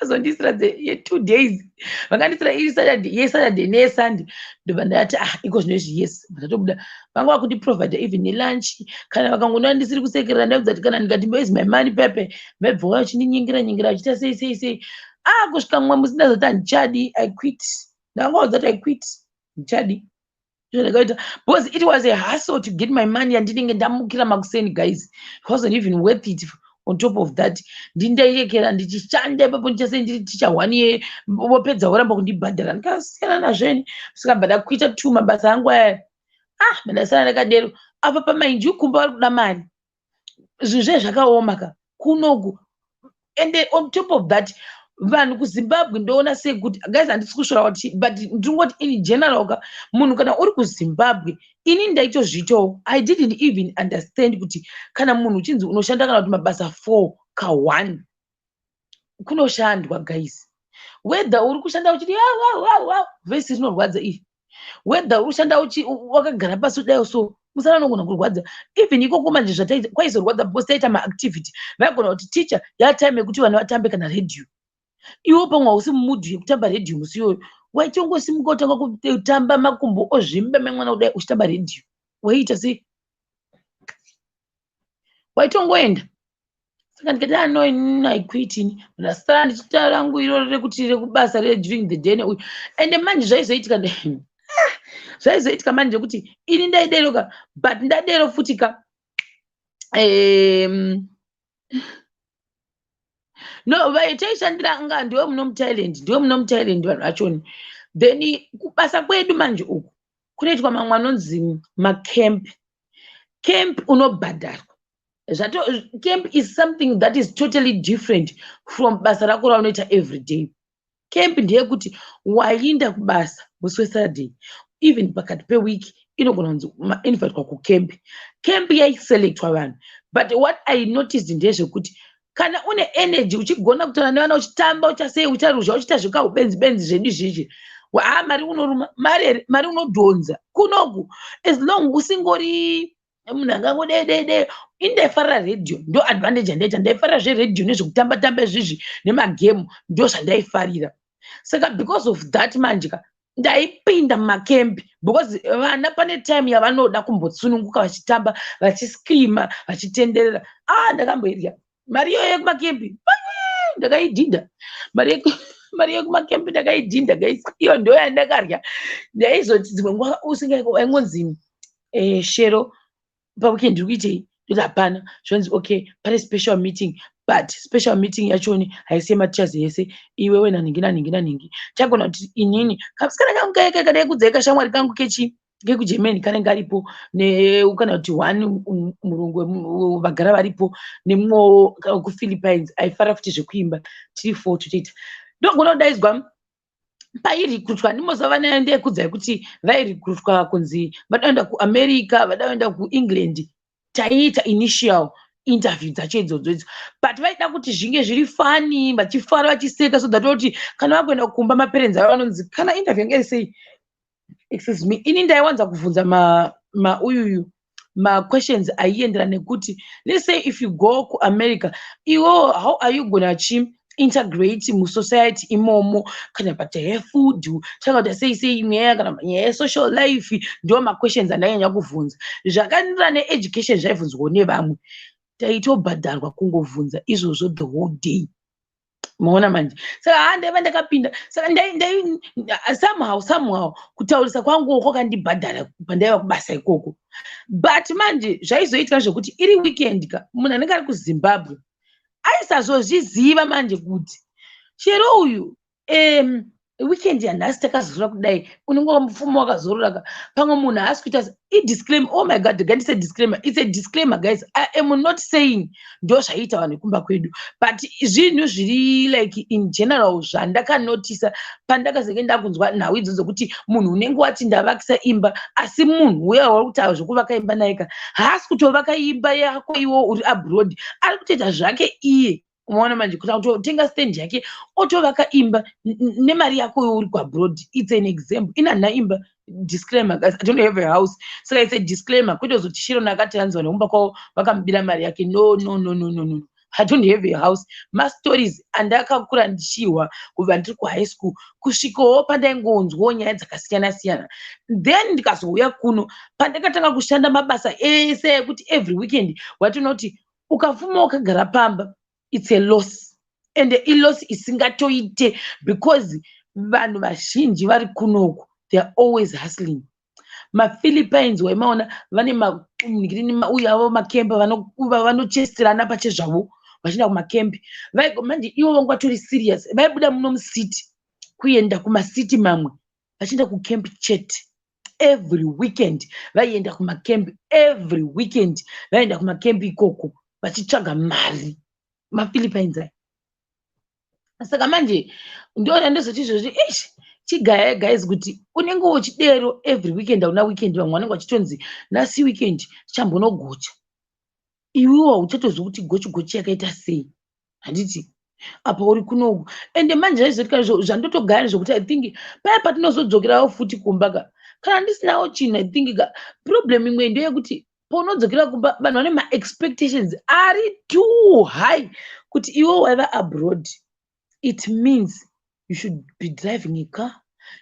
vazondisira ye2 days. Vakandisira iri Saturday, yeSaturday neyeSunday. Ndobva ndati, "Ah, iko zvino izvi, yes." Ndatobuda. Vanga vakundiprovida even nelunch. Kana vakangonona ndisiri kusekerera, ndaudza kuti kana ndikati, "Where is my money?" pepe vaibva vauya vachindinyengerera nyengera, vachiita sei sei sei. Ah, kusvika mumwe musi ndazoti handichadi. I quit. Ndakangaudza kuti I quit, handichadi. Ndakaita because it was a hustle to get my money yandinenge ndamukira makuseni. Guys, it wasn't even worth it. On top of that, ndindairekera ndichishanda ipapo, ndichase ndiri ticha one year, vopedza voramba kundibhadhara. Ndikasiyana nazveni. Saka bva ndakuita two mabasa angu aya. Ah, ndasara ndakadero. Apa pamainji kumba vari kuda mari, zvinhu zve zvakaoma ka kunoku. And on top of that, vanhu kuZimbabwe, ndoona sekuti, guys, handisi kusvora kuti, but ndingoti in general ka, munhu kana uri kuZimbabwe, ini ndaitozviitawo, I didn't even understand kuti kana munhu uchinzi unoshanda kana kuti mabasa 4 ka1 kunoshandwa. Guys, whether uri kushanda uchiti vhesi rinorwadza iri, whether uri kushanda wakagara pasi kudai so, musana unogona kurwadza. Even ikoko manje zvataita kwaizorwadza, because taita maactivity. Vaigona kuti, "Ticha, yatime yekuti vana vatambe kana redhiyo." Iwo pamwe hausi mumood yekutamba redhiyo musi iyoyo, waitongosimuka utanga kutamba, makumbo ozvimba memwana kudai uchitamba redhiyo. Waiita sei? Waitongoenda. Saka ndikati, "Ano, I quit ini." Ndasara ndichita rangu iroro rekuti rekubasa reduring the day neuyu. Ende manje zvaizoitika, zvaizoitika manje kuti ini ndaideroka, but ndadero futi ka, no, taishandira nga ndiwe muno muThailand, ndiwe muno muThailand vanhu vachoni. Then kubasa kwedu manje uku kunoitwa mamwe anonzi macamp. Camp unobhadharwa zvato. Camp is something that is totally different from basa rako raunoita every day. Camp ndeyekuti wainda kubasa musi weSaturday, even pakati pewiki inogona kunzi mainvitwa kucamp. Camp yaiselectwa vanhu, but what I noticed ndezvekuti kana une energy, uchigona kutaura nevana, uchitamba, uchasei, ucharuzha, uchiita zvekaubenzi benzi zvedu izvizvi, ha, mari unoruma mari here, mari unodhonza kunoku, as long usingori munhu angangodedede. Indaifarira redhiyo, ndo advantage yandaita. Ndaifarira zveredhiyo nezvekutamba tamba izvizvi nemagemu, ndo zvandaifarira. Saka because of that manje ka, ndaipinda mumacamp, because vana pane time yavanoda kumbotsununguka, vachitamba, vachiscreama, vachitenderera. Ah, ndakamboirya mari iyoyo yekumacamp, ndakaidhinda mari yekumacamp, ndakaidhinda guys. Iyo ndo yandakarya. Ndaizoti dzimwe nguva usingaingonzi, "Shero, paweekend uri kuitei?" Ndoti, "Hapana." Zvonzi, "Okay, pane special meeting." But special meeting yachoni haisi yemateachers ese, iwewe nanhingi nanhingi nanhingi. Chagona kuti inini kamusikana kangu kaika kadai kashamwari kangu kechi kekuGermany kanenge aripo, kana kuti one murungu vagara varipo, nemumwewo wekuPhilippines aifara futi zvekuimba. Tiri four totoita. Ndogona kudaidzwa pairecruitwa. Ndimoziva vana ndekudzai kuti vairecruitwa kunzi vada kuenda kuAmerica, vada kuenda kuEngland. Taiita initial interview dzacho idzodzo idzo, but vaida kuti zvinge zviri funny, vachifara, vachiseka, so that kuti kana vakuenda kumba, maparents avo vanonzi kana interview yange iri sei. Excuse me, ini ndaiwanza kubvunza mauyuyu maquestions aienderana nekuti, let's say if you go kuAmerica iwewo, how are you gonna chi integrate musociety imomo, kana panyaya yefood, chakaita sei sei, nyaya kana nyaya yesocial life. Ndo maquestions andainyanya kubvunza. Zvakaenderana needucation zvaibvunzwawo nevamwe. Taitobhadharwa kungovhunza izvozvo the whole day. Maona manje? Saka ha, ndaiva ndakapinda. Saka somehow somehow kutaurisa kwangu kwakandibhadhara pandaiva kubasa ikoko. But manje zvaizoitika zvekuti iri weekend ka, munhu anenge ari kuZimbabwe aisazozviziva manje kuti chero uyu weekend yanhasi takazorora kudai, unenge wamupfuma wakazorora ka. Pamwe munhu haasi kuita idisclaimer. Oh my God, ngandise disclaimer. It's a disclaimer, guys. I am not saying ndo zvaiita vanhu vekumba kwedu, but zvinhu zviri like in general zvandakanotisa pandakazenge ndakunzwa nhau idzo dzokuti munhu unenge wati ndavakisa imba, asi munhu uya wari kutaura zvokuvaka imba naye ka, haasi kutovaka imba yako iwo uri abroad, ari kutoita zvake iye. Umaona manje, kuti kutotenga stand yake otovaka imba nemari yako iwe uri kuabroad. It's an example. Ini handina imba. Disclaimer, guys, I don't have a house. Saka it's a disclaimer, kwete kuzoti Sharon akati hanzi vanhu vekumba kwavo vakamubira mari yake. No, no, no, no, no, no, I don't have a house. Mastories andakakura ndichihwa kubva ndiri kuhigh school kusvikawo pandaingonzwawo nyaya dzakasiyana siyana. Then ndikazouya kuno, pandakatanga kushanda mabasa ese ekuti every weekend watoona kuti ukafuma wakagara pamba, it's a loss, and iloss isingatoite, because vanhu vazhinji vari kunoku, they are always hustling. MaPhilippines waimaona vane mauyu avo, makembe, vanochesterana pachezvavo vachienda kumakembi. Manje ivo vanga vatori serious, vaibuda muno mucity kuenda kumasiti mamwe vachienda kucamp chete. Every weekend vaienda kumakembi, every weekend vaienda kumakembi ikoko vachitsvaga mari, maPhilippines aya. Saka manje ndoona ndozoti izvozvi, ish, chigaya guys, kuti unenge uchidero every weekend, hauna weekend. Vamwe vanenge vachitonzi nhasi weekend tichambonogocha, iwewo hauchatozwi kuti gochi gochi yakaita sei, handiti? Apa uri kunoku. Ende manje zvaizoitika zvandotogara zvokuti I think paya patinozodzokerawo futi kumba ka, kana ndisinawo chinhu, I think ka problem imwe ndeyekuti paunodzokera kumba vanhu vane maexpectations ari too high kuti iwe waiva abroad, it means you should be driving a car,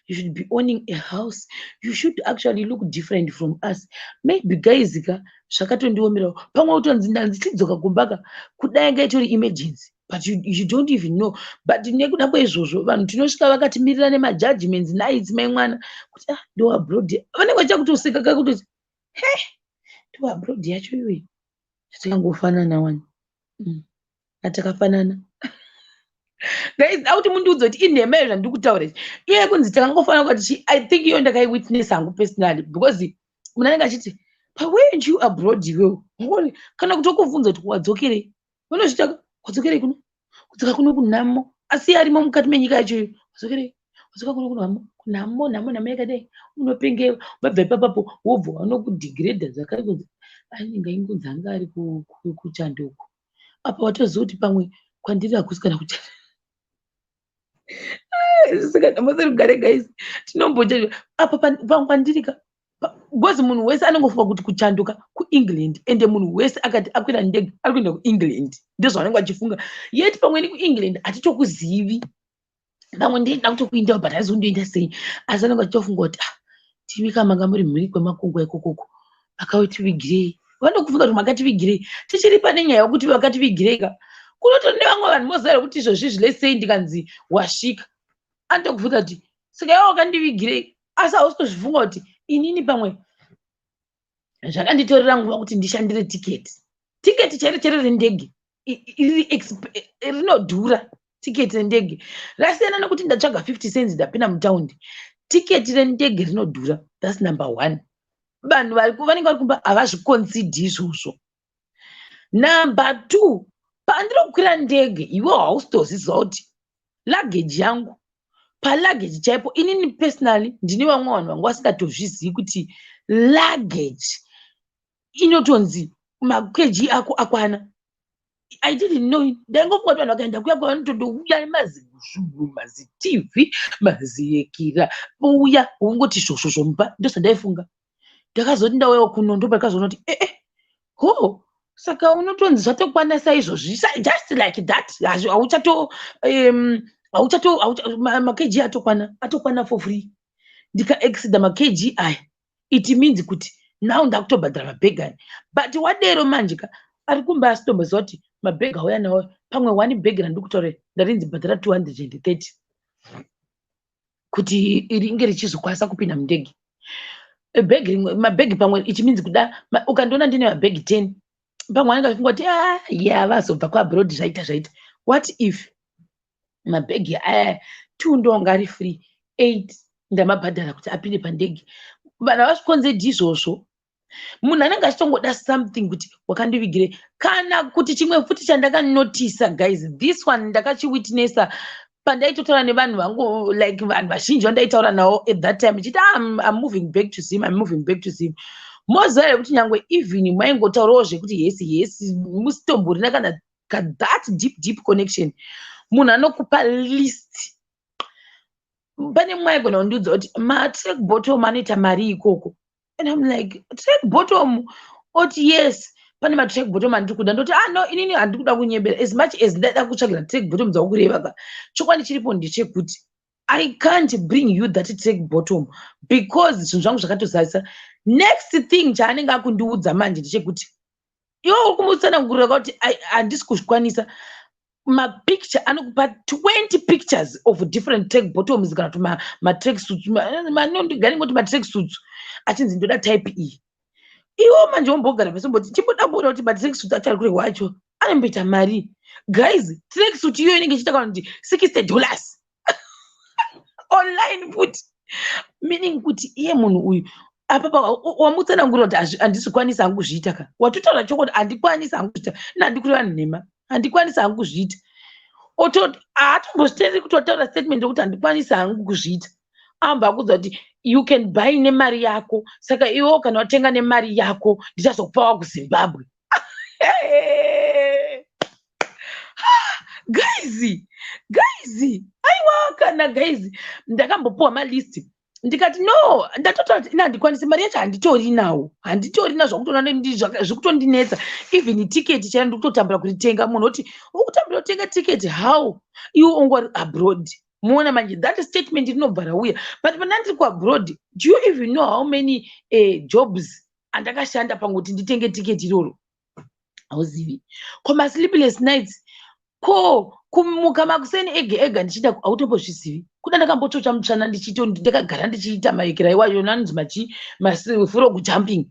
you should be owning a house, you should actually look different from us. Maybe guys ka, zvakatondiomerawo. Pamwe kutonzi ndanzi chidzoka kumba ka, kudai nga itori emergency, but you don't even know. But nekuda kweizvozvo vanhu tinosvika vakatimirira nemajudgments naitsi mai mwana kuti ah, ndo abroad. Vanenge vachiita kutoseka ka kutoti he, ndo abroad yacho iyoyi, tikangofanana wani. Atakafanana guys, auti mundiudze kuti inhema iyo zvandiri kutaura izvi, iye kunzi takangofanana kuti. I think iyo ndakaiwitness hangu personally, because munhu anenge achiti, "But weren't you abroad iwewo?" Kana kutokubvunza kuti wadzokerei. Vanozvita wadzokerei kuno, kudzoka kuno kunhamo, asi arimo mukati menyika yacho iyo. Wadzokerei, wadzoka kuno kunhamo, kunhamo, nhamo, nhamo yakadai, unopengewa. Wabva ipapapo wobva wanokudegrada zvakare kunzi anenge aingonzi anga ari kuchandoko. Apa watoziva kuti pamwe kwandiri hakusi kana kuchando. Saka nhamo serugare guys, tinombocha apa pamwe kwandiri ka, because munhu wese anongofunga kuti kuchanduka kuEngland, ende munhu wese akati akwira ndege ari kuenda kuEngland, ndozvavanenge vachifunga. Yet pamweni kuEngland hatitokuzivi, pamwe ndinoda kutokuindawo, but hazondoenda sei? Asi anenge achitofunga kuti ah, timi kamanga muri mhiri kwemakungwa ikokoko, makautivigirei. Vanokufunga kuti makativigirei. Tichiri pane nyaya yekuti vakativigirei ka, kunotori nevamwe vanhu moziva kuti izvozvi, let's say ndikanzi wasvika, anotokubvunza kuti saka iwe wakandivigirei? Asi hausi kuzvifunga kuti inini pamwe zvakanditorera nguva kuti ndishandire tiketi, tiketi chairo chairo rendege. Rinodhura tiketi rendege. Rasiyana nekuti ndatsvaga 50 cents, ndapinda mutaundi. Tiketi rendege rinodhura. That's number one. Vanhu vanenge vari kumba havazviconsider izvozvo. Number two, pandinokwira ndege, iwe hausitoziziva kuti luggage yangu, paluggage chaipo, inini personally ndine vamwe vanhu vanga vasingatozvizivi kuti luggage inotonzi maKG ako akwana. I didn't know. Ndaingofunga kuti vanhu vakaenda kuya kwavanotondouya nemazizvunhu, maziTV, maziyekira, ouya wongoti zvozvo mumba. Ndozvandaifunga. Ndakazoti ndauyawo kuno, ndopandakazoona kuti ee, ho, saka unotonzi zvatokwana saizvozvi, just like that. Hauchato hauchato maKG atokwana, atokwana for free. Ndikaexceeda maKG aya, it means kuti now ndakutobhadhara mabhegi aya. But wadero manje ka, ari kumba asitomboziva kuti mabhegi auya nawo, pamwe one bhegi randiri kutaura ndarinzi bhadhara 230 kuti ringe richizokwanisa kupinda mundege. Bhegi rimwe, mabhegi pamwe, it means kuda ukandiona ndine mabhegi 10, pamwe anenge achifunga kuti, "Ah, ya, vazobva kuabroad, zvaita, zvaita." What if mabhegi aya two ndonga ari free, eight ndamabhadhara kuti apinde pandege? Vanhu havazvikonzedi izvozvo. Munhu anenge achitongoda something kuti wakandivigire. Kana kuti chimwe futi chandakanotisa, guys, this one ndakachiwitnessa pandaitotaura nevanhu vangu, like vanhu vazhinji vandaitaura navo at that time, ichiti, "Ah, I'm moving back to Zim, I'm moving back to Zim." Moziva here kuti nyangwe even maingotaurawo zvekuti yes, musitomborina kana that deep, deep connection, munhu anokupa list. Pane mumwe aigona kundiudza kuti matrack bottom anoita mari ikoko, and I'm like, "Track bottom?" Oti, "Yes, pane matrack bottom andiri kuda." Ndoti, "Ah, no, inini handiri kuda kunyebera. As much as ndaida kutsvagira track bottom dzakureva ka, chokwadi chiripo ndechekuti I can't bring you that track bottom because zvinhu zvangu zvakatozarisa." Next thing chaanenge akundiudza manje ndechekuti iwe uri kumutsanangurira kuti handisi kuzvikwanisa. Mapicture anokupa 20 pictures of different track bottoms kana kuti matrack suits, manondigaringoti matrack suits, achinzi ndoda type iyi. Iwo manje wombogara pasi umboti, "Chimboda kuona kuti matrack suits acho ari kurehwa acho anomboita mari." Guys, track suit iyoyo inenge ichiita kana kuti $60 online futi, meaning kuti iye munhu uyu apapa wamutsanangurira kuti handizvikwanisi hangu kuzviita ka. Watotaura chokwadi, handikwanisi hangu kuzviita. Ina handikureva nhema, handikwanisi hangu kuzviita. Haatombozvitenderi kutotaura statement yekuti handikwanisi hangu kuzviita. Amba akudza kuti you can buy nemari yako, saka iwewo kana watenga nemari yako ndichazokupawa kuZimbabwe. Guys, guys, aiwa kana guys, ndakambopiwa malist, ndikati no. Ndatotaura kuti ina handikwanisi, mari yacho handitori nawo, handitorina, zvakutoona zvikutondinetsa. Even tiketi chaiyo ndikutotambura kuritenga. Munhu oti ukutambura kutenga tiketi, how iwe ungori abroad? Muona manje, that statement rinobva rauya. But pana ndiri kuabroad, do you even know how many jobs andakashanda panguti nditenge tiketi iroro? Hauzivi. Ko masleepless nights, ko kumuka makuseni ega ega ndichiita, hautombozvizivi. Kuda ndakambotsvotsva mutsvana ndichito ndakagara ndichiita maekera iwayo nanonzi machi mafrog jumping.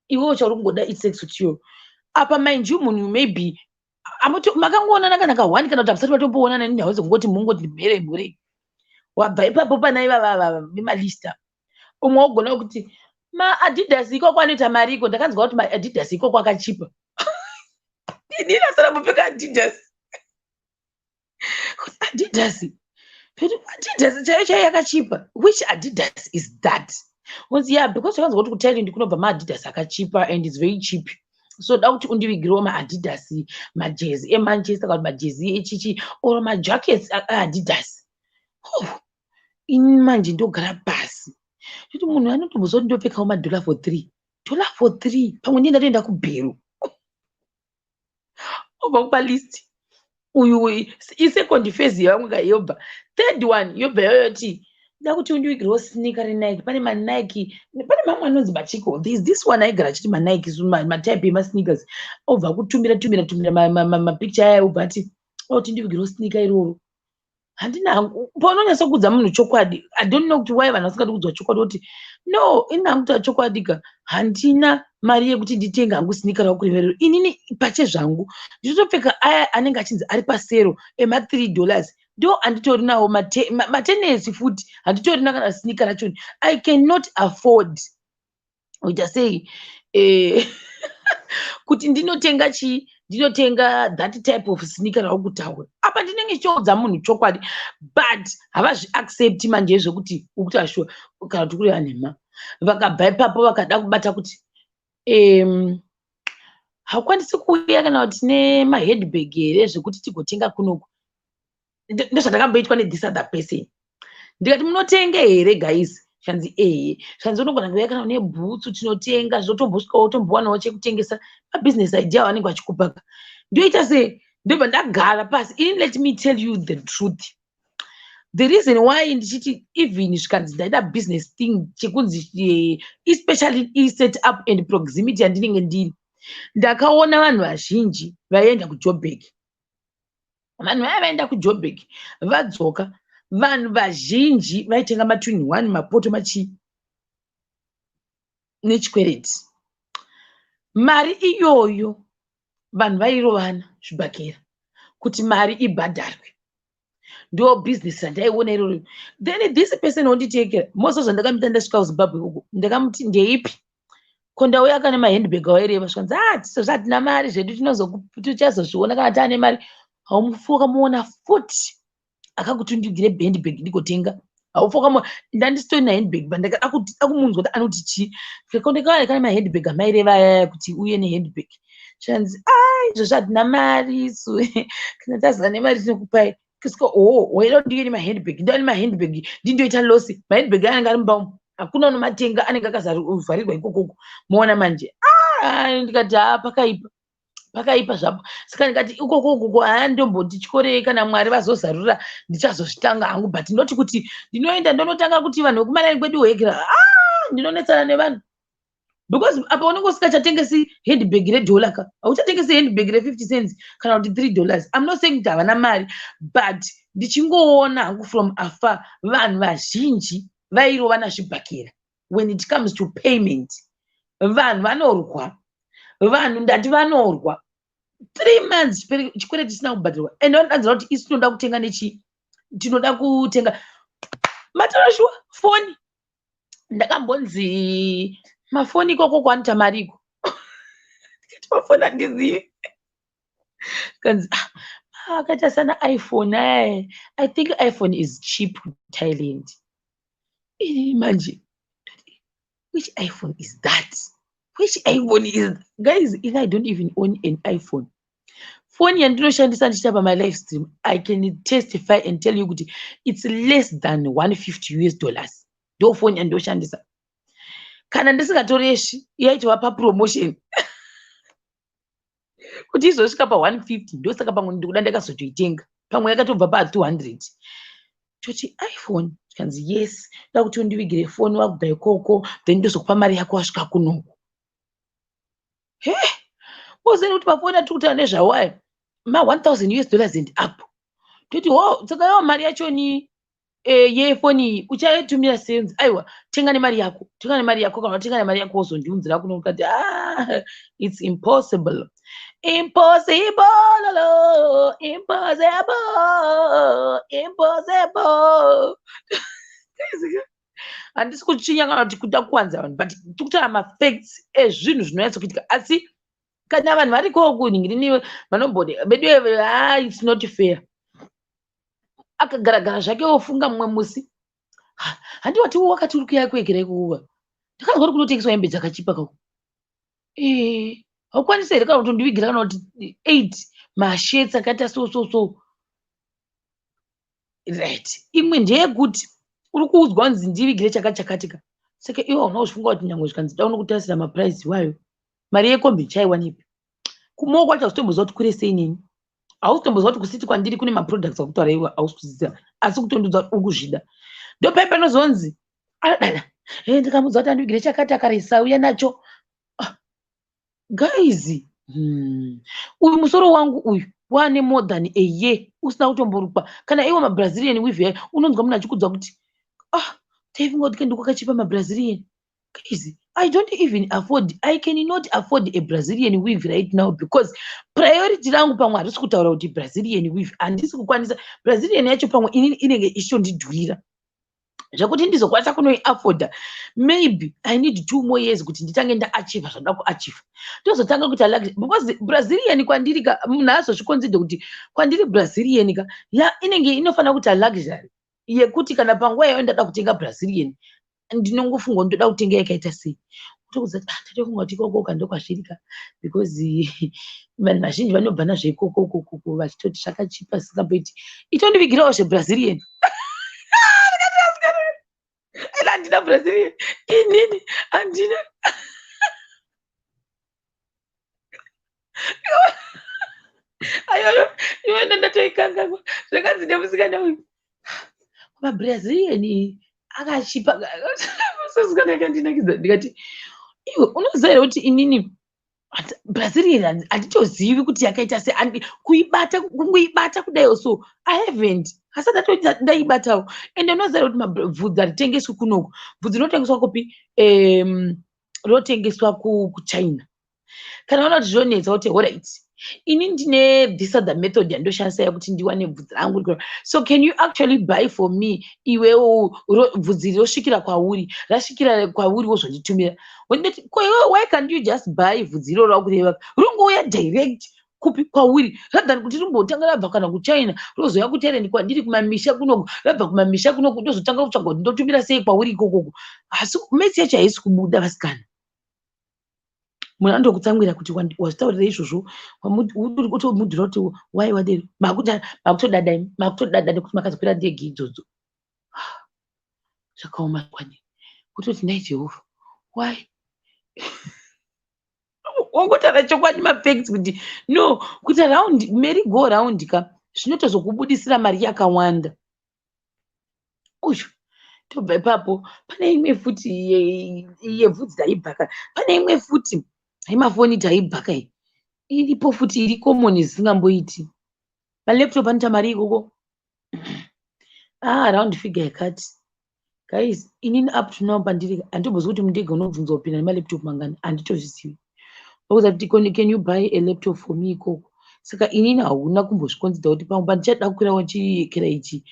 Iwewo chauri kungoda isex iyoyo. Apa mind you, munhu maybe makangoonana kana ka1 kana kuti hamusati matomboonana, nenhau dzekungoti mungoti mhere mhure. Wabva ipapo pana ivava vemalista, umwe wogona kuti maAdidas ikoko anoita mari iko. Ndakanzwa kuti maAdidas ikoko akachipa. Inini asarambopfeka Adidas. Adidas, Adidas chaiyo chaiyo yakachipa? Which Adidas is that? Onzi, "Yeah, because takanzwa kuti kuThailand kunobva maAdidas akachipa and it's very cheap, so da kuti undivigirewo maAdidas, majezi eManchester kana kuti majezi echichi or majackets aAdidas." Oh, ini manje ndogara pasi kuti munhu anotombozwa kuti ndopfekawo madollar for three, dollar for three, pamwe ndiye ndatoenda kubhero. Obva kupa list uyu, isecond phase yevamwe ka yobva. Third one yobva yoyoti da kuti undivigirewo sneaker reNike. Pane maNike, pane mamwe anonzi machiko. There's this one aigara achiti maNike, matype emasneakers. Obva kutumira tumira tumira mapicture aya, obva ati oti ndivigirewo sneaker iroro. Handina hangu. Paunonyatsa kuudza munhu chokwadi, I don't know kuti why vanhu vasingadi kuudzwa chokwadi, kuti no, ini hangu kutaura chokwadi ka, handina mari yekuti nditenge hangu sneaker rakureva. Inini pache zvangu ndinotopfeka aya anenge achinzi ari pasale ema$3, ndo anditori nawo, matenesi futi handitorina kana sneaker rachoni. I cannot afford kuita sei kuti ndinotenga chii, ndinotenga that type of sneaker rauri kutaura apa. Ndinenge ndichiudza munhu chokwadi, but havazviaccepti manje zvekuti ukuti sure kana kuti kureva nhema. Vakabva ipapo vakada kubata kuti haukwanisi kuuya kana kuti nemahandbag here zvekuti tigotenga kunoku. Ndozvandakamboitwa nethis other person. Ndikati, "Munotenga here, guys?" Zvanzi, "Ehe." Zvanzi, "Unogona kuuya kana une bhutsu, tinotenga, zvinotombosvikawo, tombowanawo chekutengesa." Mabusiness idea vanenge vachikupaka. Ndoita sei? Ndobva ndagara pasi. Ini, let me tell you the truth, the reason why ndichiti even zvikanzi ndaida business thing chekunzi especially iset up and proximity yandinenge ndiri, ndakaona vanhu vazhinji vaienda kuJobek. Vanhu vaya vaenda kuJobek, vadzoka, vanhu vazhinji vaitenga matwin one, mapoto, machii nechikwereti. Mari iyoyo vanhu vairovana zvibhakera kuti mari ibhadharwe. Ndo bhizinesi randaiona iroro. Then this person wonditekera mose zvandakamuita ndasvika kuZimbabwe uko, ndakamuti, "Ndeipi ko ndauya kane mahandbag awaireva?" Zvikanzi, "A, tisozvo hatina mari zvedu, tichazozviona kana taane mari." Haumufi wakamuona futi akakuti, "Ndigire handbag ndigotenga." Haufi wakamuona. Ndandisitori nahandbag, but ndakada kumunzwa kuti anoti chii. Ndikaona kane mahandbag amaireva ayaya kuti uye nehandbag. Zvanzi, "A, izvozvo hatina mari isu, kana tazova nemari tinokupai." Kusika o waida kuti ndiuye nemahandbag, ndauya nemahandbag, ndindoita loss. Mahandbag anenge ari mumba umu, hakuna unomatenga, anenge akazavharirwa ikokoko. Moona manje? Ah, ndikati, "Ha, pakaipa, pakaipa zvapo." Saka ndikati ikoko ukoko, haa, ndomboti tyorei, kana Mwari vazozarura ndichazozvitanga hangu, but ndoti kuti ndinoenda ndonotanga kuti vanhu vekumarani kwedu hekera, a, ndinonetsana nevanhu, because apa unenge usingachatengesi handbag redhola ka, hauchatengesi handbag re50 cents kana kuti $3. I'm not saying kuti havana mari, but ndichingoona hangu from afar, vanhu vazhinji vairova nazvibhakera when it comes to payment. Vanhu vanorwa, vanhu ndati vanorwa. 3 months chikwereti chisina kubhadharwa, and vanodanzira kuti isu tinoda kutenga nechi, tinoda kutenga matora shuwa foni. Ndakambonzi mafoni ikoko kwanoita mari iko. Ndikati, "Mafoni handizivi." Kanzi, "Ah, akaita sana iPhone aya, I think iPhone is cheap Thailand." Ini manje, which iPhone is that? Which iPhone is, guys? In I don't even own an iPhone. Foni yandinoshandisa ndichiita pamalive stream, I can testify and tell you kuti it's less than $150 US. Ndo foni yandoshandisa kana ndisingatoreshi, yaitova papromotion kuti izosvika pa150. Ndosaka pamwe ndikuda ndakazotoitenga, pamwe yakatobva pa200. Toti iPhone, tikanzi, "Yes, ndoda kuti undivigire foni wakubva ikoko, then ndozokupa mari yako wasvika kunoku." He, wozeni kuti mafoni atiri kutaura nezvawo aya ma1000 US dollars and up. Toti, "Ho, saka yawo mari yachoni yefoni iyi uchaitumira senzi?" "Aiwa, tenga nemari yako, tenga nemari yako. Kana watenga nemari yako, wozondiunzira kuno." Ukati, "Ah, it's impossible, impossible, impossible, impossible." Handisi kuchinya kana kuti kuda kuwanza vanhu, but tikutaura mafacts ezvinhu zvinonyatsa kuitika. Asi kana vanhu variko kunhingirini vanomboti vedu, ha, it's not fair. Akagaragara zvake, wofunga mumwe musi, "Handiwati wakati uri kuya kuegera ikokuka, ndakanzwa kuti kunotengeswa hembe dzakachipa kako. Haukwanisi here kana kutondivigira kana kuti eight mashirts akaita so so so?" Right, imwe ndeyekuti uri kuudzwa kunzi ndivigire chakati chakati ka. Saka iwe hauna kuzvifunga kuti nyangwe zvikanzi dauna kutarisira maprice iwayo, mari yekombi chaiwanepi? Kumaoko kwacho hausitomboziva kuti kure sei neni, hausitomboziva kuti kusiti kwandiri kune maproducts akutaura iwe hausi kuziva, asi kutondiudza kuti uri kuzvida. Ndopai panozonzi adada, "Ndikamuudza kuti andivigire chakati, akaresa uya nacho." Ah, guys, Uyu musoro wangu uyu. Wane more than a year usina kutomborukwa. Kana iwo maBrazilian weave yayo, unonzwa munhu achikudza kuti, "Ah, taifunga kuti kendi kwakachipa maBrazilian." Guys, I don't even afford, I cannot afford a Brazilian weave right now because priority rangu pamwe harisi kutaura kuti Brazilian weave. Handisi kukwanisa Brazilian yacho. Pamwe inini inenge ichitondidhurira zvekuti ndizokwanisa kunoiafforda. Maybe I need 2 more years kuti nditange ndaachieva zvandada kuachieva, tozotanga kuita luxury, because Brazilian kwandiri ka, munhu azozviconsider kuti kwandiri Brazilian ka ya inenge inofanira kuita luxury yekuti kana panguva yayo ndada kutenga Brazilian, ndinongofunga kuti ndoda kutenga yakaita sei. Tokuudza kuti, "Ah, tatofunga kuti ikoko ndokwazvirika," because vanhu vazhinji vanobva nazvo ikoko kokoko vachitoti zvakachipa zvisingamboiti. Itondivigirawo zveBrazilian. Ila handina Brazilian inini, handina. Ayoyo iwena ndatoikanganwa. Zvakanzi nemusikana uyu, maBrazilian akachipa. Musikana akandinakidza. Ndikati, "Iwe unoziva here kuti inini Brazilian handitozivi kuti yakaita sei? Kuibata, kungoibata kudaiwo so, I haven't, asati atoti ndaibatawo. Ende unoziva here kuti mabvudzi haritengeswi kunoku? Bvudzi rinotengeswa kupi? Rinotengeswa kuChina. Kana ona kuti zvinonetsa, kuti alright, ini ndine this other method yandoshandisa yekuti ndiwane bvudzi rangu. So can you actually buy for me iwewo bvudzi rosvikira kwauri? Rasvikira kwauri, wozonditumira." Wendoti, "Ko iwewe, why can't you just buy bvudzi iroro rakureva, ringouya direct kupi? Kwauri, rather than kuti rimbotanga rabva kana kuChina, rozouya kuThailand, kwandiri kumamisha kunoku, rabva kumamisha kunoku, ndozotanga kutsvaga kuti ndotumira sei kwauri ikokoko?" Asi maths yacho haisi kubuda, vasikana. Munhu anotokutsamwira kuti wazvitaurira izvozvo, utomudhura kuti wai wadero. Makutodada imi, makutodada nekuti makazokwira ndege idzodzo. Zvakaoma kwani kutoti, "Nhai Jehovha, why?" Wangotaura chokwadi, mafacts, kuti no, kuita round merry go round ka zvinotozokubudisira mari yakawanda. Uyu tobva ipapo, pane imwe futi yebvudzi taibhaka, pane imwe futi yemafoni taibhaka. Iyi iripo futi, iri common zvisingamboiti. Malaptop anoita mari ikoko. Ah, round figure yakati, guys, inini up to now pandiri handitombozivi kuti mundege unobvunzwa kupinda nemalaptop mangani. Handitozvizivi. Vakuudza kuti, "Can you buy a laptop for me ikoko?" Saka inini hauna kumbozviconsider kuti pamwe pandichada kukwirawo chikera ichi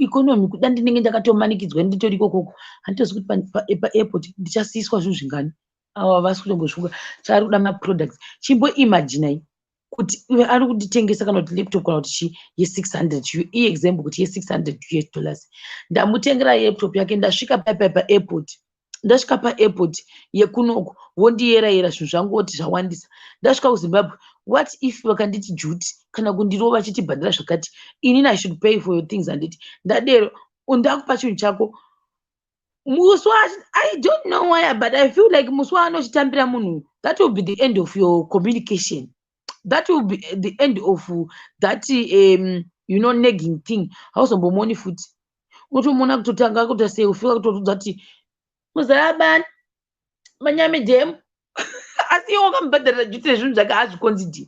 economy, kuda ndinenge ndakatomanikidzwa nditori ikokoko. Handitozivi kuti paairport ndichasiiswa zvinhu zvingani. Ava havasi kutombozvifunga. Chaari kuda maproducts. Chimboimaginai kuti ari kunditengesa kana kuti laptop kana kuti chii ye600, iexample kuti ye600 US dollars. Ndamutengera laptop yake, ndasvika paipai paairport, ndasvika paairport yekunoku, vondiyera yera zvinhu zvangu, voti zvawandisa. Ndasvika kuZimbabwe, what if vakanditi duty kana kundirova vachiti bhadhara zvakati? Inini I should pay for your things, handiti? Ndadero, ndakupa chinhu chako. Musi, I don't know why, but I feel like musi waanochitambira munhu, that will be the end of your communication, that will be the end of that nagging thing. Hauzombomuoni futi. Unotomuona kutotanga kuita sei, ufika kutoudza kuti muzarabani manyamidhemu, asi iwe wakamubhadharira duty rezvinhu zvake, haazviconsider.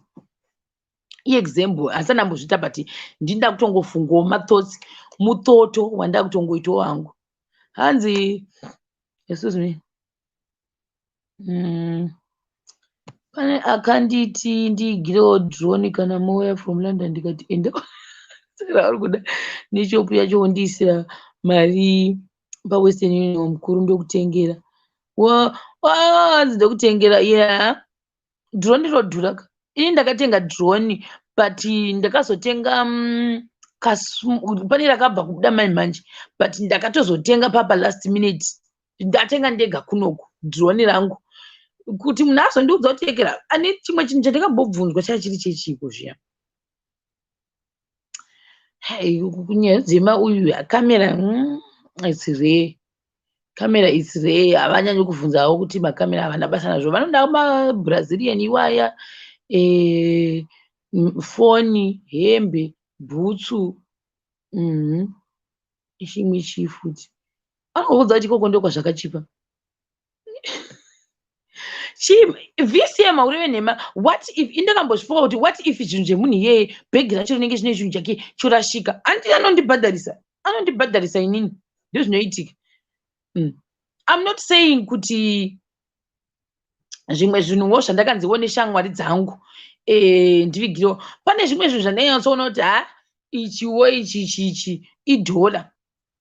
Iexample, handisati ndambozviita, but ndinda kutongofungawo mathoughts, mutoto wanda kutongoitawo wangu. Hanzi, excuse me, pane akanditi ndiigirewo drone kana mouya from London. Ndikati enda rauri kuda neshop yacho, wondiisira mari paWestern Union, mukuru, ndokutengera. Hanzi ndokutengera. Yeah, drone rinodhura ka. Ini ndakatenga drone, but ndakazotenga pane rakabva kubuda mai manje, but ndakatozotenga papa last minute. Ndatenga ndega kunoku drone rangu, kuti munhu azondiudza kuti ekera ane chimwe chinhu chandakambobvunzwa chachiri chechiko zviya. Hai, kunyaya dzema uyu kamera, it's rare. Camera is rare. Havanyanyi kubvunzawo kuti makamera, havana basa nazvo. Vanoda maBrazilian iwaya, foni, hembe, bhutsu, chimwe chii futi. Anokuudza kuti ikoko ndokwazvakachipa. Chii VCM haureve nhema. What if indakambozvifunga kuti what if zvinhu zvemunhu iyeye, bhegi racho rinenge zvine chinhu chake chorashika? Handiti anondibhadharisa? Anondibhadharisa inini, ndozvinoitika. I'm not saying kuti zvimwe zvinhuwo zvandakanziwo neshamwari dzangu ndivigirewo. Pane zvimwe zvinhu zvandainyatsoona kuti ha, ichiwo ichi ichi ichi idhola,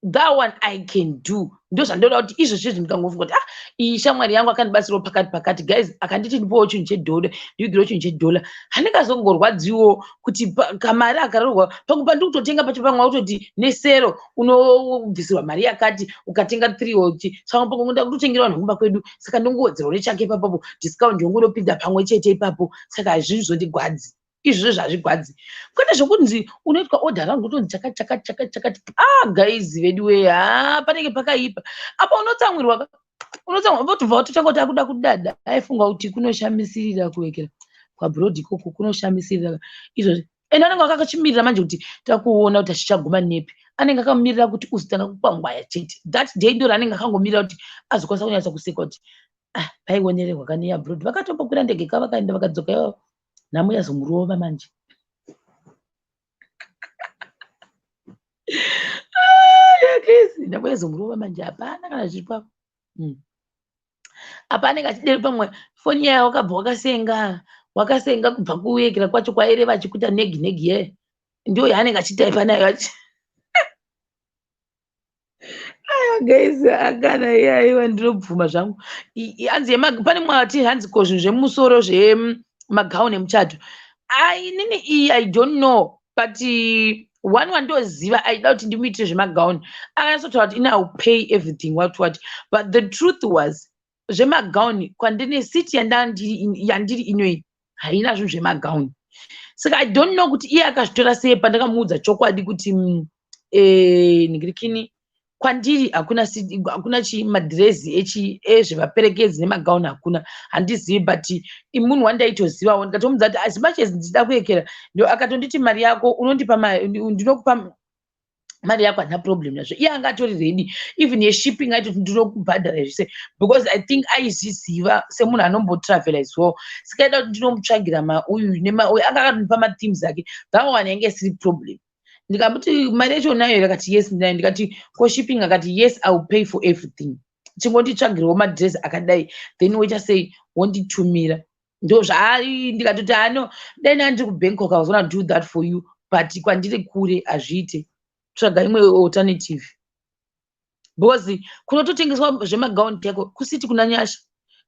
that one I can do. Ndo zvandoda kuti izvozvo ndikangofunga kuti ah, iyi shamwari yangu akandibatsirawo pakati pakati, guys, akanditi ndipowo chinhu chedhola, ndivigirewo chinhu chedhola, handingazongorwadziwo kuti kamari akarorwa pamwe pandiri kutotenga pacho. Pamwe autoti nesero unobvisirwa mari yakati ukatenga three oti. Saka pamwe ndoda kutotengera vanhu kumba kwedu, saka ndongowedzerawo nechake ipapapo, discount yongonopinda pamwe chete ipapo. Saka hazvizondigwadzi izvozvo, hazvigwadzi, kwete zvokunzi unoitwa order rangu kutonzi chakati chakati chakati chakati. Ah guys, vedu we, ha, panenge pakaipa apa. Unotsamwirwa ka, unotsamwa, votobva watotanga kuti akuda kudada. Aifunga kuti kunoshamisirira kuwekera kwabroad ikoko, kunoshamisirira izvozvi. Ende anenge akakachimirira manje kuti takuona kuti achichaguma nepi. Anenge akamirira kuti uzotanga kukwangwaya chete that day. Ndo raanenge akangomirira kuti azokwanisa kunyatsa kuseka kuti ah, paionererwa kane abroad. Vakatombokwira ndege ka, vakaenda, vakadzoka ivavo. Nhamo yazomurova manje. Ah, yakisi nhamo yazomurova manje, hapana kana zviri papo. Apa anenge achidero, pamwe foni yayo wakabva wakasenga, wakasenga kubva kuyekera kwacho kwaireva achikuita negi negi ye, ndiyo yaanenge achitaipa nayo achi. Aiwa guys, akana iye, aiwa, ndinobvuma zvangu. Hanzi pane mwati, hanzi ko zvinhu zvemusoro zvemagauni emuchato? Ai, inini iyi I don't know, but one wandoziva aida kuti ndimuitire zvemagauni akanyatsotaura kuti ina will pay everything, what what. But the truth was, zvemagauni kwandine city yandiri inoyi haina zvinhu zvemagauni. Saka I don't know kuti iye akazvitora sei pandakamuudza chokwadi kuti ningirikini kwandiri hakuna, hakuna chi madhirezi echi ezvevaperekedzi nemagauni hakuna, handizivi. But munhu wandaitozivawo, ndikatomuudza kuti as much as ndichida kuyekera, ndo akatonditi mari yako unondipa, ndinokupa mari yako, handina problem nazvo. Iye anga atori ready, even yeshipping aitoti ndinokubhadhara zvese, because I think aizviziva semunhu anombotravela as well. Saka aida kuti ndinomutsvagira mauyu nemauyu, anga akatondipa mathemes ake. That one yange isiri problem. Ndikamuti mari yacho unayo here? Akati yes, ndinayo. Ndikati ko shipping? Akati yes, I will pay for everything, chingonditsvagirawo madress akadai, then woita sei, wonditumira. Ndo zvaari. Ndikatoti ano dai ndandiri kuBangkok, I was gonna do that for you, but kwandiri kure hazviite, tsvaga imwe alternative, because kunototengeswa zvemagauni chaiko kusiti kuna Nyasha,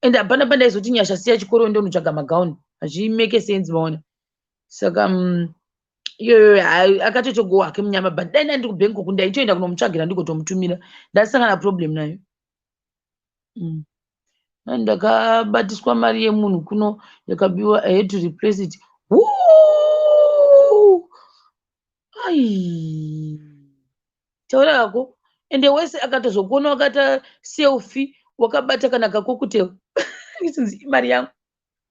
and hapana pandaizoti Nyasha siya chikoro ndonotsvaga magauni, hazvimake sense, maona. Saka iyoyo akatotogowa hake munyama, but dai ndandiri kuBangkok ndaitoenda kunomutsvagira ndigotomutumira, ndasangana problem nayo. Ndakabatiswa mari yemunhu kuno yakabiwa, I had to replace it. Woo! Ai, taura hako. Ende wese akatozokuona wakata selfie wakabata kana kacocktail, ichinzi imari yangu,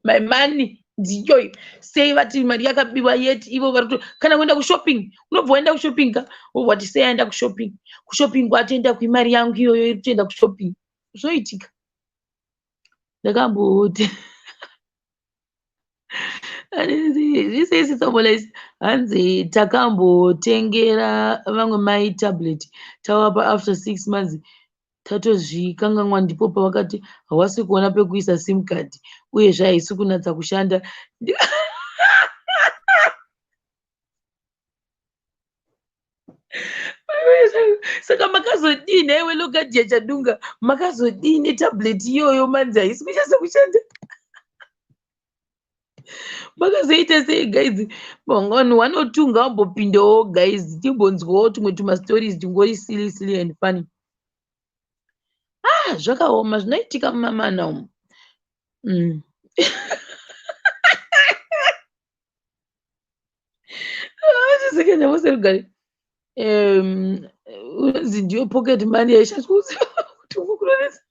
my money ndiyoyo. Sei vati mari yakabiwa yeti ivo vari kuto kana kuenda kushopping? Unobva waenda kushopping ka, wobva wati sei aenda kushopping? Kushopping kwatoenda kuimari yangu iyoyo iri kutoenda kushopping. Zvoitika. Ndakamboti zviseisitsobolesi, hanzi takambotengera vamwe mai tablet, tavapa, after 6 months tatozvikanganwa, ndipo pavakati hawasi kuona pekuisa SIM card, uyezve haisi kunatsa kushanda. Saka makazodii naiwe Lokadia Chadunga? Makazodii netablet iyoyo? Manzi haisi kunyatsa kushanda, makazoita sei guys? Vanhu one or two ngavambopindawo guys, timbonzwawo tumwe tumastories tingori silly silly and funny. Ah, zvakaoma zvinoitika mumamana umu. Chisekenya serugare, unonzi ndiyo pocket money yaishandiswa kuti ukunonetsa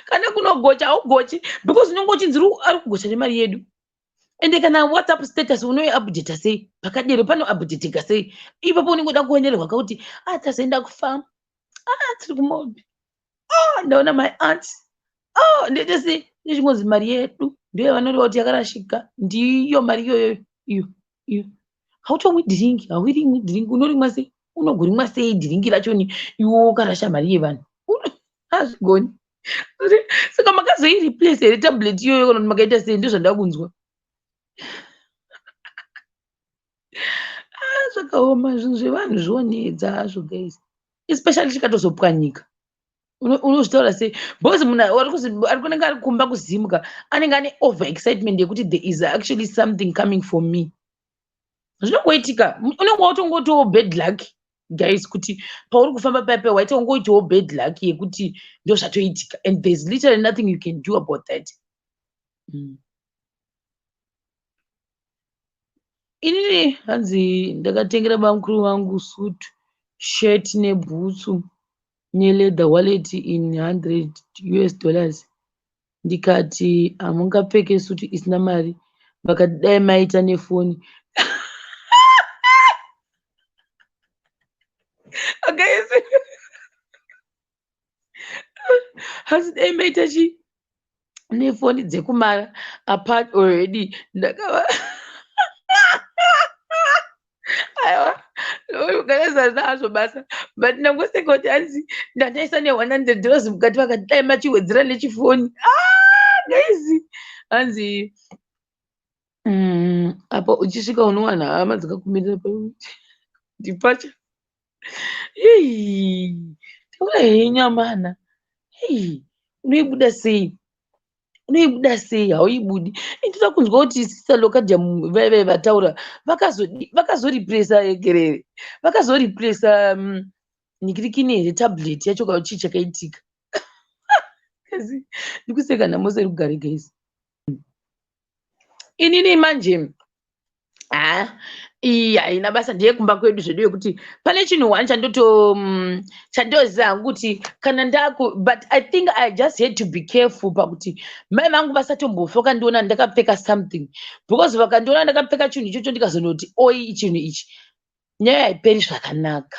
kana kunogocha haugochi, because unenge uchinzi ari kugocha nemari yedu. Ende kana WhatsApp status unoiupdata sei pakadero, panoupdateka sei ipapo? Unenge uda kuonererwa kakuti ah, tazoenda kufamu, ah, tiri kumobi, ah, ndaona my aunt. Oh, ndoita sei? Ndichingonzi mari yedu ndiyo yavanoreva kuti yakarashika, ndiyo mari iyoyo iyo iyo. Hautomwi dhiringi, haurimwi dhiringi, unorimwa sei? Unogorimwa sei dhiringi rachoni iwe wakarasha mari yevanhu? Hazvigoni. Saka makazoireplace here tablet iyoyo kana kuti makaita sei? Ndozvandava kunzwa. Ah, zvakaoma zvinhu zvevanhu zvonetsa hazvo guys, especially chikatozopwanyika. Unozvitaura sei? Because munhu ari kunenge ari kumba kuzimuka anenge ane over excitement yekuti there is actually something coming for me. Zvinongoitika, unenge watongotiwo bad luck guys, kuti pauri kufamba paya paya waita ungoitawo bad luck yekuti ndo zvatoitika, and there's literally nothing you can do about that. Inini hanzi ndakatengera bamukuru vangu suit, shirt nebhutsu neleather wallet in 100 US dollars. Ndikati hamungapfeke suit isina mari, vakati dai maita nefoni. Guys, hanzi dai maita chi nefoni dzekumara apart already. Ndakava aiwa kana hazvo basa, but ndangoseka kuti hanzi ndandaisa ne 100 dollars mukati, vakati dai machiwedzera nechifoni. Ah, guys, hanzi apa uchisvika unowana hama dzakakumirira pa departure. Hei, taura henyu amana. Hei, unoibuda sei? Unoibuda sei? Hauibudi. Ndoda kunzwa kuti Sister Locadia vaive vataura vakazoreplacer ekerere. Vakazoreplacer nikirikini here tablet yacho kana chii chakaitika? Kasi ndikuseka nhamo serugare guys. Inini manje ha, iyi haina basa, ndeyekumba kwedu zvedu, yekuti pane chinhu one chandoziva hangu kuti kana ndaku, but I think I just had to be careful pakuti mai vangu vasatombofa vakandiona ndakapfeka something, because vakandiona ndakapfeka chinhu ichocho ndikazonoti oi chinhu ichi, nyaya haiperi zvakanaka,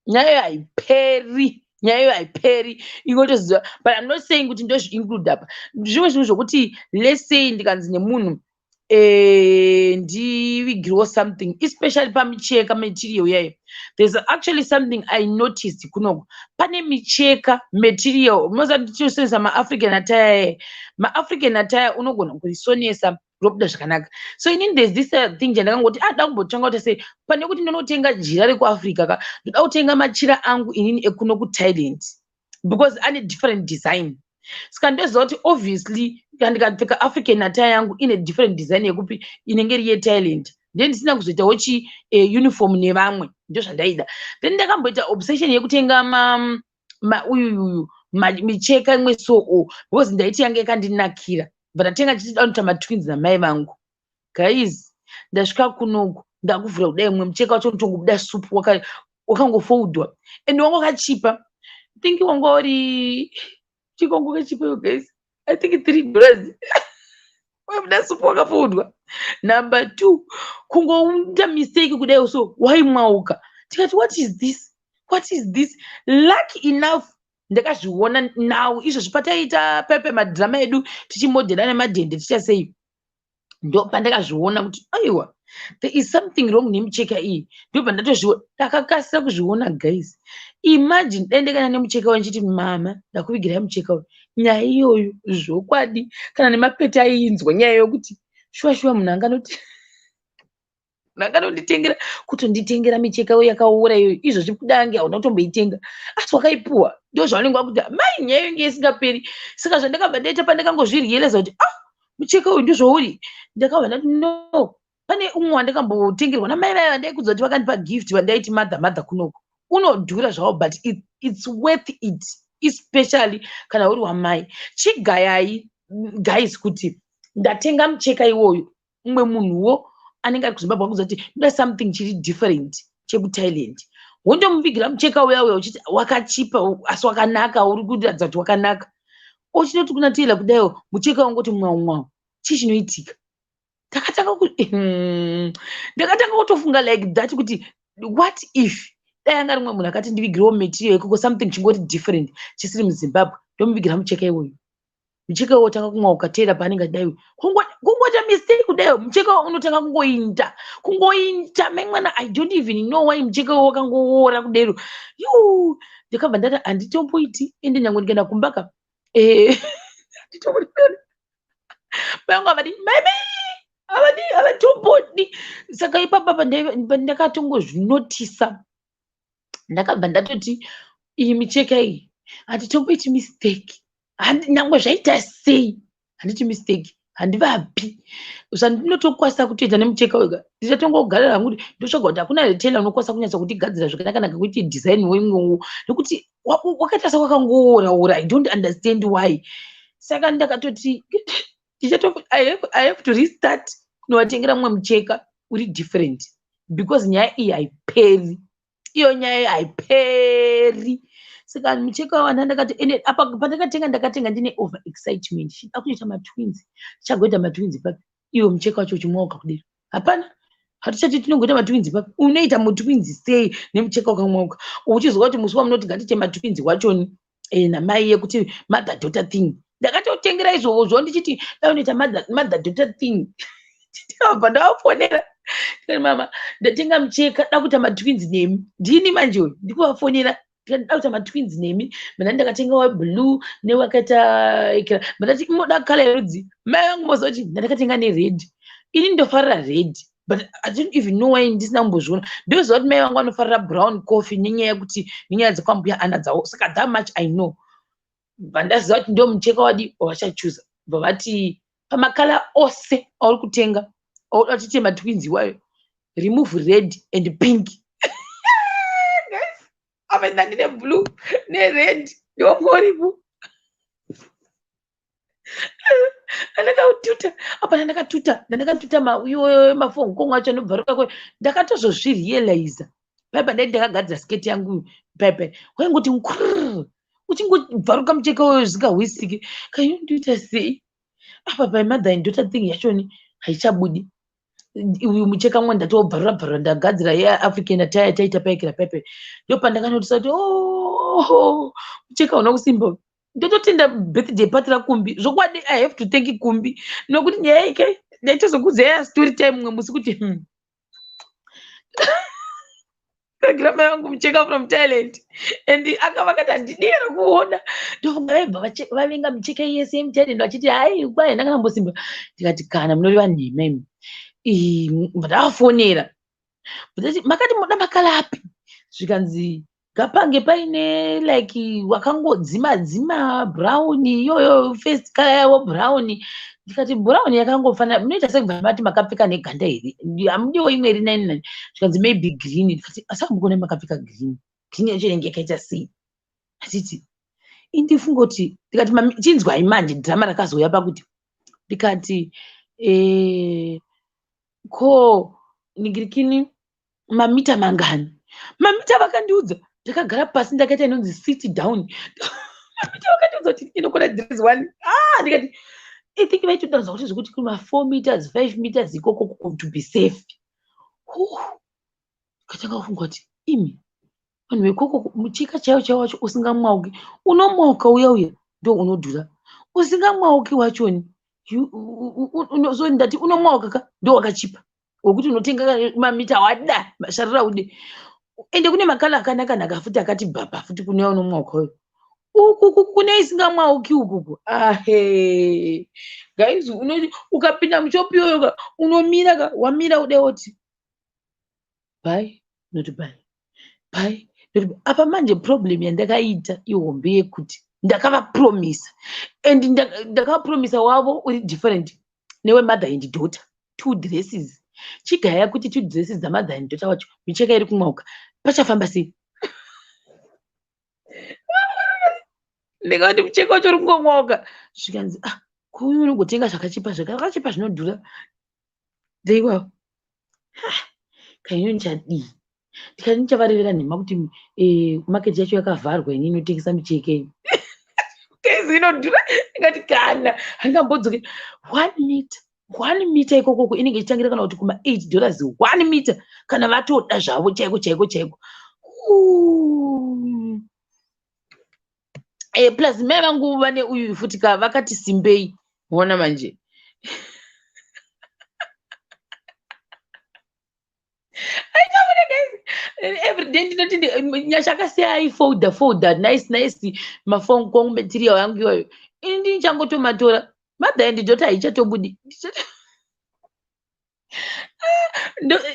nyaya haiperi, nyaya haiperi, ingotoziva. But I'm not saying kuti ndozviinclude apa. Zvimwe zvinhu zvokuti let's say ndikanzi nemunhu ndivigirwo something, especially pamicheka material yayo. There's actually something I noticed kunoko, pane micheka material munoziva tichosonesa maAfrican attire. MaAfrican attire unogona kurisonesa robuda zvakanaka. So inini there's this thing chandakangoti ah, da kumbotanga kuti sei pane kuti ndinotenga jira rekuAfrica ka, ndoda kutenga machira angu inini ekuno kuThailand, because ane different design. Saka ndoziva kuti obviously kana ndikapfeka African attire yangu ine different design yekupi inenge iri yeThailand, then ndisina kuzoitawo chi uniform nevamwe. Ndozvandaida. Then ndakamboita obsession yekutenga ma uyuyuyu micheka imwe so, because ndaiti yange yakandinakira, but ndatenga ndichida kunoita matwins namai vangu. Guys, ndasvika kunoku, ndakuvhura kudai, mumwe mucheka wacho unotongobuda supu wakangofoldwa, and wanga wakachipa. Think wanga uri chikongo kachipa, guys, I think $3. Wabuda supu wakafoldwa. Number two, kungoita mistake kudai so, waimwauka. Tikati, "What is this? What is this?" Lucky enough ndakazviona now izvozvi pataita pepe madhirama edu tichimodhera nemadhende tichasei, ndo pandakazviona kuti aiwa, there is something wrong nemicheka iyi. Ndobva ndatozviona, ndakakasira kuzviona guys. Imagine dai ndakaenda nemucheka wayo ndichiti, "Mama, ndakuvigirai mucheka uyu," nyaya iyoyo zvokwadi kana nemapete ainzwa nyaya yokuti shuwa shuwa munhu anganoti anganonditengera kutonditengera micheka yakaora iyoyo izvozvi kudange hauna kutomboitenga asi wakaipuwa. Ndo zvavanenge vakuti mai nyaya inge isingaperi. Saka zvandakabva ndaita pandakangozvirealiza kuti ah, mucheka uyu ndozvauri, ndakabva ndati no, pane umwe wandakambotengerwa namai vaya vandaikudza kuti vakandipa gift, vandaiti mother mother kunoko. Unodhura zvawo, but it's worth it, especially kana uri wamai. Chigayai guys kuti ndatenga mucheka iwoyo, umwe munhuwo anenge ari kuZimbabwe akuudza kuti ndoda something chiri different chekuThailand, wondomuvigira mucheka uya uya uchiti wakachipa asi wakanaka, uri kuratidza kuti wakanaka. Uchinoti kuna tailor kudaiwo, mucheka wangoti mwau mwau, chii chinoitika? Ndakatanga kutofunga like that kuti what if dai anga rimwe munhu akati ndivigirewo material ikoko, something chingori different chisiri muZimbabwe, ndomuvigira mucheka iwoyo. Mucheka wotanga kumwauka tailor paanenge achidai, kungoita mistake kudai, mucheka unotanga kungoinda, kungoinda. Mai mwana, I don't even know why mucheka wakangoora kudero. Yu, ndakabva ndati handitomboiti. Ende nyange ndikaenda kumba ka, handitombodi. Mai vangu havadi, mai mai havadi, havatombodi. Saka ipapa pandakatongozvinotisa, ndakabva ndatoti iyi micheka iyi handitomboiti mistake. Nyangwe zvaita sei, handiti mistake, handivapi. Zvandinotokwanisa kutoita nemucheka wega, ndichatongogarira hangu kuti ndotsvaga kuti hakuna here tailor unokwanisa kunyatsa kutigadzira zvakanaka, kuiti design wemwewo, nekuti wakaita sewakangoora ora. I don't understand why. Saka ndakatoti ndichato I have to restart kunovatengera mumwe mucheka uri different, because nyaya iyi haiperi, iyo nyaya iyi haiperi. Saka mucheka wana ndakati, ende apa pandakatenga, ndakatenga ndine over excitement, chida kuita matwins. Tichagoita matwins papi iwo mucheka wacho uchimwauka kudero? Hapana, hatichati tinongoita matwins papi. Unoita mutwins sei nemucheka wakamwauka, uchizwa kuti musi wamunoti ngatiite matwins wachoni namai, yekuti mother daughter thing? Ndakatotengera izvozvo ndichiti dai unoita mother daughter thing. Ndabva ndavafonera ndikati, "Mama, ndatenga mucheka, da kuita matwins nemi." Ndini manje uyu ndikuvafonera, ndikati, "Da kuita matwins nemi mana. Ndakatenga weblue newakaita ikira." Mandati, "Imoda colour yerudzi?" Mai vangu, moziva kuti ndandakatenga nered. Ini ndofarira red, but I don't even know why ndisina kumbozviona. Ndoziva kuti mai vangu vanofarira brown coffee, nenyaya yekuti nenyaya dzekwambuya ana dzavo. Saka that much I know. Bva ndaziva kuti ndo mucheka wadi wavachachuza. Bva vati, "Pamacolour ose auri kutenga auda tiite matwins iwayo, remove red and pink." Guys, apa ndandine blue nered, ndiwangoripo andakaututa apa. Ndandakatuta iwoyo mafongongo acho anobvaruka kwe. Ndakatozozvirealiza paipa ndai ndakagadzira sketi yangu paipa, waingoti nkurr, uchingobvaruka mucheka uyo zvisingahwisisiki. Kainondiita sei apa pamother and daughter thing yachoni haichabudi. Uyu mucheka mwe ndatobvarura bvarura, ndagadzira yeAfrican attire taita paikira paipa. Ndo pandakanotisa kuti, oh, mucheka una kusimba. Ndototenda birthday party raKumbi. Zvokwadi, I have to thank Kumbi, nokuti nyaya ike ndaitozokuudza ya story time mumwe musi kuti kagira mai vangu mucheka from Thailand, and akava akati handidero kuona. Ndofunga vaibva vavenga micheka yese yemuThailand, vachiti hai, kwai ndakanambosimba. Ndikati, "Kana munoreva nhema imi." Ndavafonera ndati, "Makati moda macolour api?" Zvikanzi, "Ngapange paine like wakangodzima dzima brown iyoyo, first colour yavo brown." Ndikati, "Brown yakangofanana, munoita sekubva mati makapfeka neganda here? Hamudiwo imwe iri nani nani?" Zvikanzi, "Maybe green." Ndikati, "Asi hamukone makapfeka green? Green yacho inenge yakaita sei?" Achiti indifunga kuti, ndikati, "Chinzwai manje." Dhirama rakazouya pakuti ndikati, "Ko ningirikini, mamita mangani?" Mamita vakandiudza, ndakagara pasi, ndakaita inonzi sit down. Mamita vakandiudza kuti inokwana dress one. Ah, ndikati, I think vaitotaridza kuti zvekuti kuma 4 meters, 5 meters ikoko, to be safe. Katanga kufunga kuti imi vanhu vekoko, mucheka chaiwo chaiwo wacho usingamwauki, unomwauka uya uya ndo unodhura, usingamwauki wachoni, so ndati unomwauka ka ndo wakachipa, wekuti unotenga mamita wada masharira ude. Ende kune macolour akanaka naka futi, akati bhabha futi kune unomwauka uyo. Ukuku kune isingamwauki ukuku. Ahe guys, ukapinda mushop iyoyo ka, unomira ka, wamira ude woti buy, not buy, buy, not buy. Apa manje problem yandakaita ihombe yekuti ndakavapromisa, and ndakavapromisa wavo uri different newemother and daughter, two dresses. Chigaya kuti two dresses dzamother and daughter wacho, micheka iri kumwauka, pachafamba sei? Ndikati mucheka wacho uri kungomwauka. Zvikanzi, "Ah, kuuyu unogotenga zvakachipa, zvakachipa zvinodhura ndeiwawo." Kaino ndichadii? Ndikati ndichavarevera nhema kuti market yacho yakavharwa, ini inotengesa micheka iyi kezi inodhura. Ndikati kana handingambodzoki. 1 meter, 1 meter ikokoko inenge ichitangira kana kuti kuma $8 1 meter, kana vatoda zvavo chaiko chaiko chaiko. Ooh. Plus mai vangu vane uyu futi ka vakati simbei ona manje. Everyday ndinoti Nyasha akasiya aifolda folda nice nice mafon kong material yangu iyoyo. Ini ndichangotomatora. Mother and daughter haichatobudi.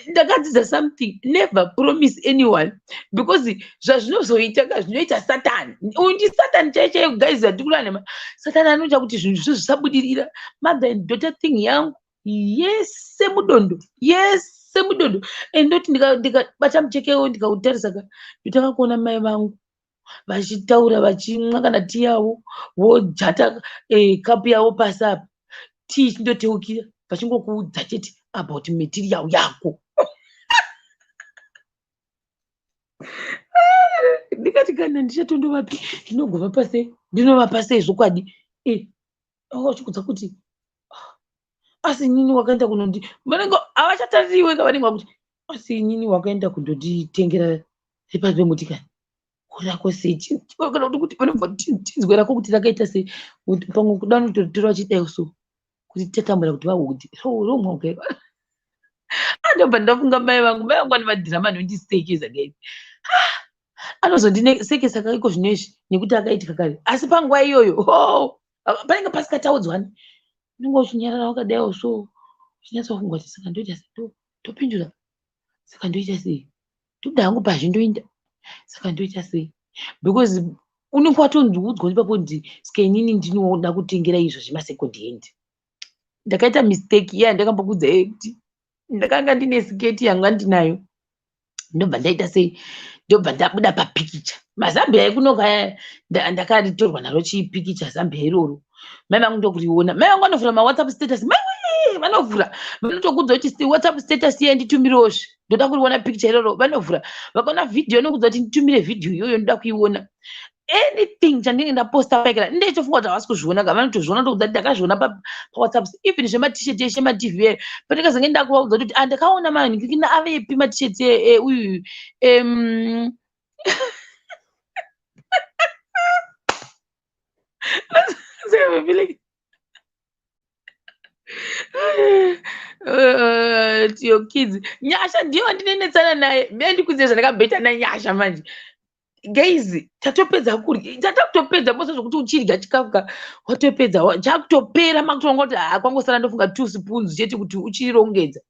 Ndakadzidza something, never promise anyone because zvazvinozoita ka zvinoita Satani. Uyu ndiSatani chaiye chaiye guys, hatikureva nhema. Satani anoita kuti zvinhu zvose zvisabudirira. Mother and daughter thing yangu yese mudondo, yese mudondo. And ndoti ndikabata muchekewo ndikautarisa ka, ndotanga kuona mai vangu vachitaura vachimwa kana tii yavo, vojata kapu yavo pasi apa, tii ichindoteukira, vachingokuudza chete about material yako. Ndikati kana ndichatondovapi, ndinogovapa sei, ndinovapa sei zvokwadi. Vachikudza kuti asi inini wakaenda kunondi, vanenge havachataririwe ka, vanenge vakuti asi inini wakaenda kundonditengera repasi pemuti kani rako sei, kana kuti vanobva tinzwe rako kuti rakaita sei. Pamwe kuda unotoritora vachidai so kuti tichatambura kuti vahuti romwa. Andobva ndafunga mai vangu. Mai vangu vane madhirama anondisekesa guys. Anozondisekesa kaiko zvino izvi nekuti akaitika kare, asi panguva iyoyo panenge pasikataudzwani, unenge uchinyarara wakadaiwo so, uchinyatsofunga kuti saka ndoita sei, topindura, saka ndoita sei, toda hangu pazvindoenda, saka ndoita sei, because unenge watondiudzwa ipapo kuti saka inini ndinoda kutengera izvo zvemasecond hand. Ndakaita mistake iya ndakambokuudzai kuti ndakanga ndine siketi yanga ndinayo, ndobva ndaita sei, ndobva ndabuda papikicha mazambia ekunoka aya, ndakaritorwa naro chipikicha zambia iroro. Mai vangu ndokuriona. Mai vangu vanovhura maWhatsApp status, mai vanovhura, vanotokudza kuti WhatsApp status iye nditumirewozve, ndoda kuriona pikicha iroro. Vanovhura vakaona vhidhiyo, nokudza kuti nditumire vhidhiyo iyoyo, ndoda kuiona. Anything chandinenge ndaposta paikara, ndeichofunga kuti havasi kuzviona ka, vanotozviona. Ndokudza kuti ndakazviona paWhatsApp, even zvemaT-shirt eshe emaTV ayo, pandikazenge ndakuvaudza kuti ndakaona manhikina avepi maT-shirts uyu. Your kids, Nyasha ndiyo wandinenetsana naye. Mie ndikuziva zvandakabheta naNyasha manje guys. Tatopedza kurya, tatakutopedza mose zvokuti uchidya chikafu ka, watopedza, chakutopera, makutonga kuti ha kwangosara ndofunga two spoons chete kuti uchirongedza.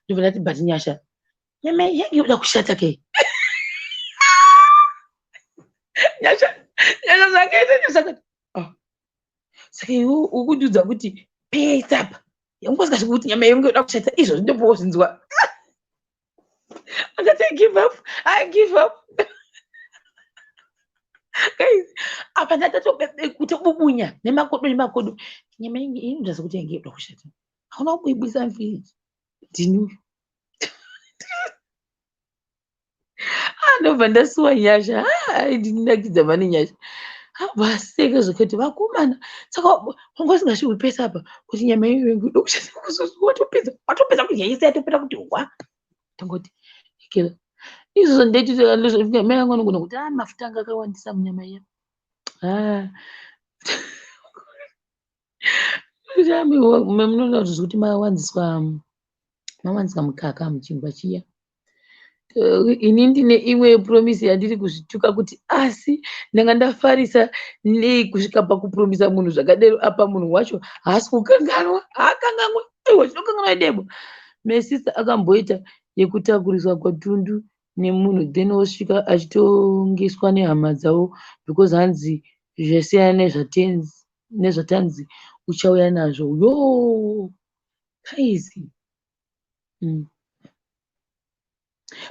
Ndobva ndati, "But Nyasha, nyama iyi yange yoda kushata kei?" Nyasha, Nyasha zvakaita Nyasha akati, "Ah, saka iwe ukundiudza kuti pesa apa yanga usingasviki kuti nyama yange yoda kushata izvozvi?" Ndobva akati, "I give up, I give up." Guys, apa ndatatokutobubunya nemakodo nemakodo, nyama inge inoita sekuti yange yoda kushata, hauna kuibudisa mufiriji, ndini uyu. Ndobva ndasuwa Nyasha. Ndinakidza mani Nyasha vaseka zvekuti vakomana, saka wanga usingasviki pesa apa kuti nyama iyo yange yoda kushata, watopedza, watopedza kudya yese, yatopera kuti hwa. Tongoti ikela izvozvo ndeti mai vangu vanogona kuti a mafuta anga akawandisa munyama iya. Munoona kuti zvekuti mawanziswa mukaka muchingwa chiya. Ini ndine imwe promise yandiri kuzvituka kuti asi ndanga ndafarisa nei kusvika pakupromisa munhu zvakadero, apa munhu wacho haasi kukanganwa, haakanganwe. Aiwa, chinokanganwa idebo. My sister akamboita yekutakuriswa kwatundu nemunhu, then osvika achitongeswa nehama dzavo because hanzi zvasiyana nezvatanzi uchauya nazvo. Yo guys,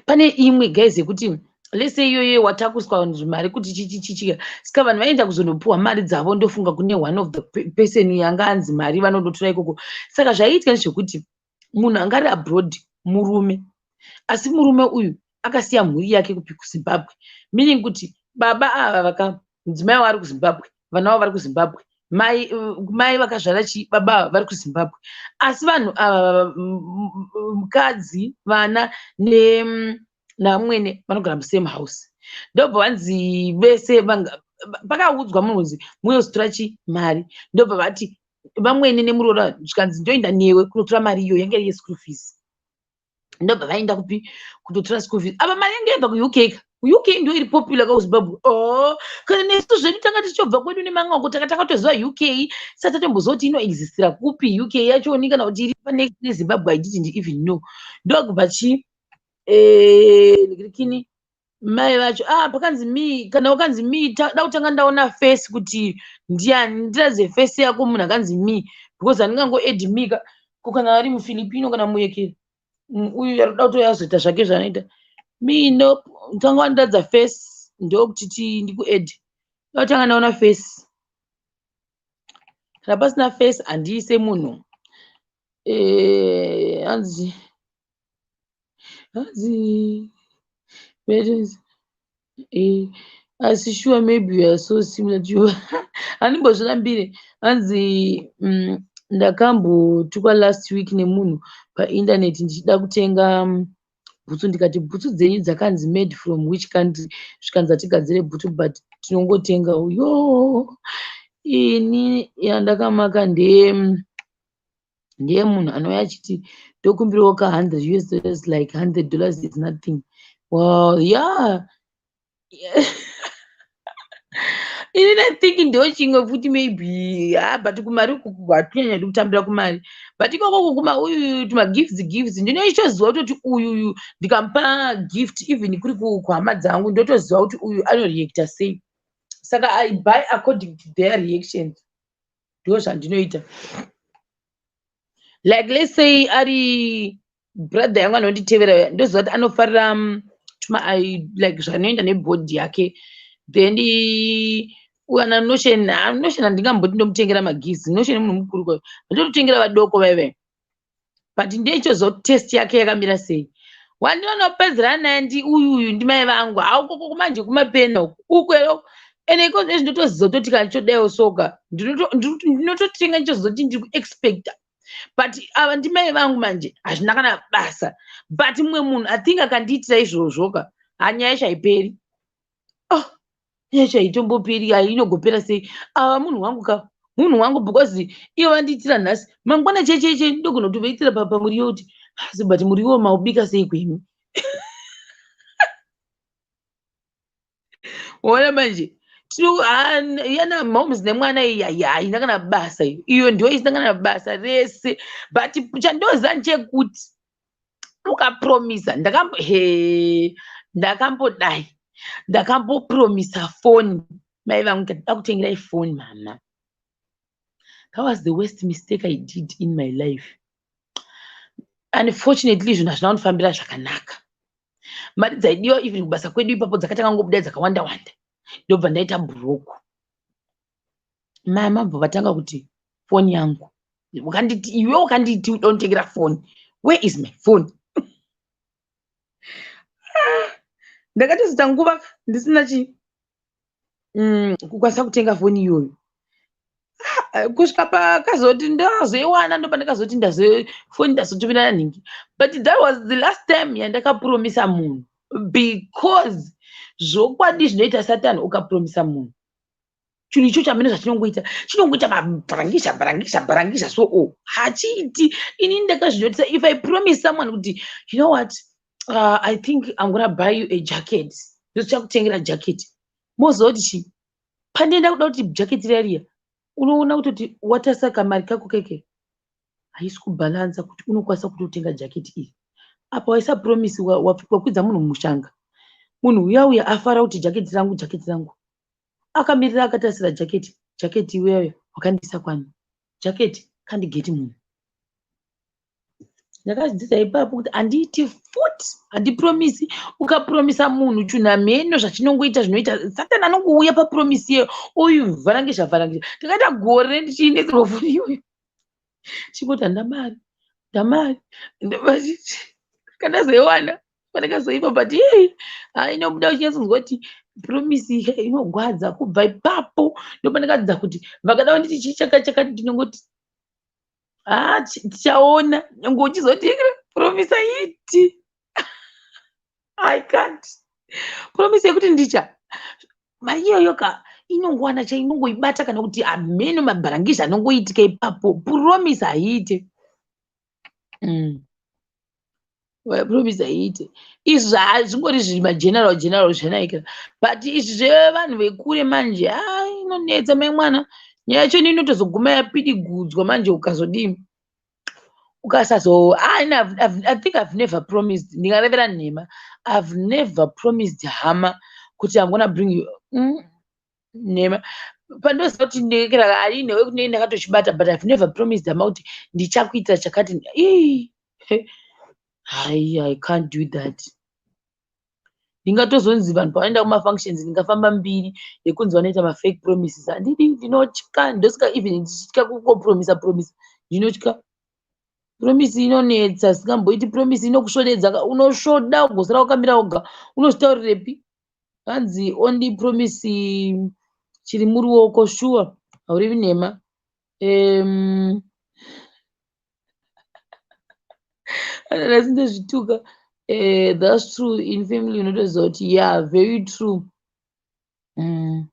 Pane imwe guys yekuti lese iyoyo watakuswa mari kuti chichichichi, saka vanhu vaenda kuzonopiwa mari dzavo. Ndofunga kune one of the person yanga anzi mari vanondotora ikoko. Saka zvaiitika ndezvekuti munhu anga ari abroad murume, asi murume uyu akasiya mhuri yake kupi? KuZimbabwe. Meaning kuti baba ava vaka mudzimai wavo ari kuZimbabwe, vana vavo vari kuZimbabwe, mai vakazvara chi baba ava vari kuZimbabwe, asi vanhu ava, mukadzi, vana navamwene vanogara musame house. Ndobva vanzi vese Pakaudzwa munhu kunzi muuye kuzotora chi mari, ndobva vati vamwene nemuroora, zvikanzi ndoenda newe kunotora mari iyoyo yange iri yeschool fees. Ndobva vaenda kupi? Kutotora school fees. Apa mari yange yabva kuUK ka. UK ndo iri popular ka kuZimbabwe. Oh, kana nesu zvedu tanga tichobva kwedu nemang'oko, taka takatoziva UK, sati tatomboziva kuti inoexistira kupi UK yachoni, kana kuti iri panext neZimbabwe. I didn't even know. Ndokubva chi nikirikini mai vacho, ah, pakanzi me, kana ukanzi me, da kutanga ndaona face kuti ndiani. Ndiratidze face yako munhu akanzi me, because handingango add me ka. Ko kana ari muFilipino kana muyekeri uyu ari kuda kutoyazoita zvake zvaanoita me? No, tanga wandiratidza face, ndokuti ti ndikuadd. Da kutanga ndaona face. Kana pasina face, handiise munhu. Hanzi asi sure, maybe you are so similar to you. Handimbozvirambire. Hanzi ndakambotukwa last week nemunhu paindaneti ndichida kutenga bhutsu. Ndikati, "Bhutsu dzenyu dzakanzi made from which country?" Zvikanzi, "Hatigadzire bhutsu, but tinongotengawo." Yo, ini yandakamaka ndeye munhu anouya achiti, "Ndokumbirawo ka 100 US dollars," like $100 is nothing. Well, yeah, inini I think ndo chimwe futi maybe. Ha, but kumari uku hatinyanyadi kutambira kumari, but ikoko kuma uyu tumagifts gifts, ndinoitoziva kutoti uyuyu ndikamupa gift, even kuri kuhama dzangu, ndotoziva kuti uyu anoreacta sei. Saka I buy according to their reactions. Ndo zvandinoita. Like, let's say ari brother yangu anonditevera, ndoziva kuti anofarira tuma like zvanoenda nebhodhi yake. Then ana Notion, Notion handingamboti ndomutengera magifts. Notion munhu mukuru kwayo, ndototengera vadoko vaive, but ndeichoziva kuti taste yake yakamira sei. Wandinonopedzerana naye ndi uyuyu, ndimai vangu. Haukoko manje kumapena uku ukweyo. Ende iko zvinezvi ndotoziva kutoti kana ndichodaiwo soka, ndinototenga ndichoziva kuti ndiri kuexpecta, but ava ndimai vangu manje, hazvina kana basa. But mumwe munhu, I think akandiitira izvozvoka, hanyaya yacho haiperi. Oh, nyaya yacho haitomboperi, inogopera sei? Ava munhu wangu ka, munhu wangu, because ivo vandiitira nhasi, mangwana checheche ndogona kutovaitira pamuriwo kuti asi, but muriwo maubika sei kwemi? Ona manje yana moms nemwana iyi haina kana basa iyo. Iyo ndo isina kana basa rese. But chandoziva ndechekuti ukapromisa, ndakambo he, ndakambodai, ndakambopromisa foni mai vangu, ndikati, "Da kutengerai foni, mama." That was the worst mistake I did in my life. Unfortunately, zvinhu hazvina kundifambira zvakanaka. Mari dzaidiwa even kubasa kwedu ipapo dzakatanga ngobuda dzakawanda wanda, ndobva ndaita broke. Mama bva vatanga kuti, "Foni yangu, wakanditi iwe, wakanditi uda kunditengera foni, where is my phone?" Ah, ndakatozoita nguva ndisina chi kukwanisa kutenga foni iyoyo. Ah, kusvika pakazoti ndazoiwana, ndopa ndakazoti foni ndazotumira nhingi. But that was the last time yandakapromisa munhu, because zvokwadi zvinoita Satani, ukapromisa munhu chinhu ichocho, hamene zvachinongoita, chinongoita mabharangisha bharangisha bharangisha. So o hachiiti. Inini ndakazvinotisa, if I promise someone kuti, "You know what, I think I'm gonna buy you a jacket," ndochakutengera jacket, moziva kuti chi pandienda kuda kuti jacket riya riya, unoona kutoti watasa kamari kako keke haisi kubhalansa kuti unokwanisa kutotenga jacket iri. Apa waisa promise, wakwidza munhu mushanga. Munhu uya uya afara kuti, "Jacket rangu, jacket rangu," akamirira akatasira jacket. Jacket uya uya wakandiisa kwani? Jacket kandigeti munhu. Ndakadzidza ipapo kuti handiiti futi, handipromisi. Ukapromisa munhu chinhu, hameno zvachinongoita, zvinoita Satani, anongouya papromise iyeyo, uyu vharangisha vharangisha. Ndakaita gore ndichiinetserwa foni iyoyo, chingoti handina mari, ndamari kandazoiwana pandakazoipa. But yei, inobuda uchinyatsonzwa kuti promise inogwadza. Kubva ipapo ndopandakadzidza kuti vakada kunditi chii chakati chakati, ndinongoti, "Ha, tichaona." Nyange uchizoti promise iti, I can't promise yekuti ndicha mari iyoyo ka. Inongowana chainongoibata kana kuti hameno mabharangizi anongoitika ipapo. Promise haiite. Promise haiite. Izvi zvingori zviri mageneral general zvanaika, but izvi zvevanhu vekure manje, a inonetsa mai mwana. Nyaya yacho inotozoguma yapidigudzwa manje ukazodini, ukasazo. I think I've never promised, ndingarevera nhema, I've never promised hama kuti I'm gonna bring you nhema. Pandoziva kuti ndekera ari newe kunei ndakatochibata, but I've never promised hama kuti ndichakuitira chakati. Ii, hai, I can't do that. Ndingatozonzi vanhu pavanoenda kumafunctions ndingafamba mbiri yekunzi vanoita mafake promises. Handidi, ndinotya. Ndosaka even ndichitya kungopromisa promisa, ndinotya. Promise inonetsa, singamboiti. Promise inokusvodedza, unosvoda ugosara wakamira woga, unozvitaurirepi? Hanzi only promise chiri muruoko. Sure, haurevi nhema. Nhasi ndozvituka. That's true, in family unotoziva kuti, yeah, very true. In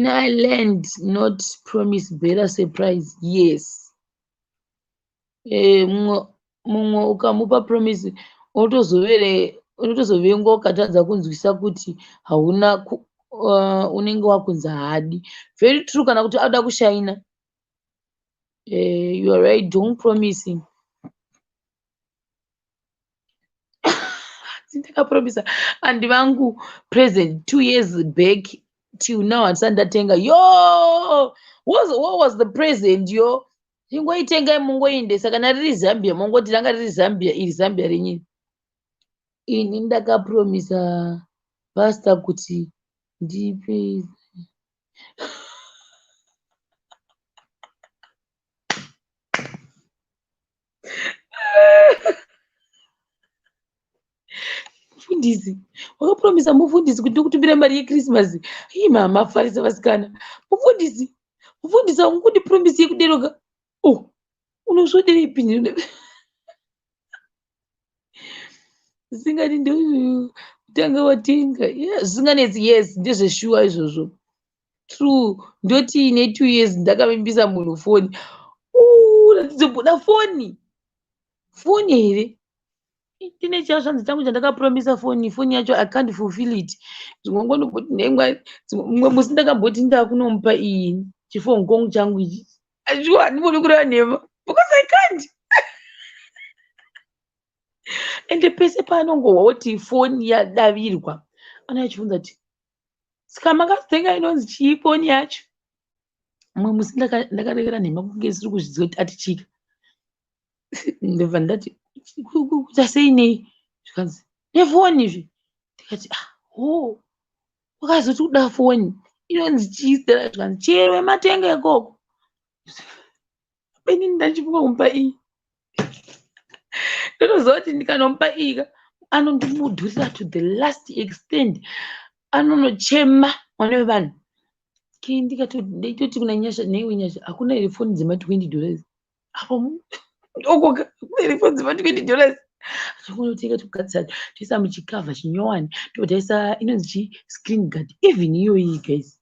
Ireland not promise, better surprise, yes. Mumwe ukamupa promise unotozovengwa ukatadza kunzwisa kuti hauna, unenge wakunzi haadi. Very true, kana kuti anoda kushaina. You are right, don't promise him. Ndakapromisa andi vangu present 2 years back, till now handisati ndatenga. Yo, what was the present? Yo, ingoitengai mungoendesa. Kana riri Zambia, mongoti ranga riri Zambia, iri Zambia renyini. Ini ndakapromisa pastor kuti ndipe. Mufundisi, wakapromisa mufundisi kuti ndikutumira mari yeChristmas. Ii, mama farisa vasikana. Mufundisi, mufundisi haungudi promise yekuderoka. Oh, unosvoderepi? Zvisingadi ndokutanga watenga. Zvisinganetsi, yes, ndezveshuwa izvozvo. True, ndoti ine 2 years ndakavimbisa munhu foni. Ratidzobuda foni, foni here? Ndine chazvanzi changu chandakapromisa foni. Foni yacho I can't fulfill it. Zvimwe nhengwa, mumwe musi ndakamboti ndakunomupa iyi chifoni changu ichi. Shuwa, handibodi kureva nhema because I can't. Ende pese paanongohwa kuti foni yadavirwa, anouya achibvunza kuti, "Saka makazotenga inonzi chii foni yacho?" Mumwe musi ndakarevera nhema kunge isiri kuzviziva kuti ati chika. Ndobva ndati, "Kuita sei nei?" Zvikanzi, "Nefoni izvi." Ndikati, "Ah, ho, wakazoti kuda foni inonzi chii zita racho?" Zvikanzi, "Chero yematenga ikoko." Inini ndachifunga kumupa iyi, ndotoziva kuti ndikanomupa iyi ka, anondimudhurira to the last extent, anonochema mwana wevanhu. Ndikatoti kuna Nyasha, "Neiwe Nyasha, hakuna here foni dzema$20 apo ndokoka? Hakuna here foni dzema$20?" Tokunotenga, togadzira, toisa muchikavha chinyowani, tobva taisa inonzi chi screen guard. Even iyoyi guys,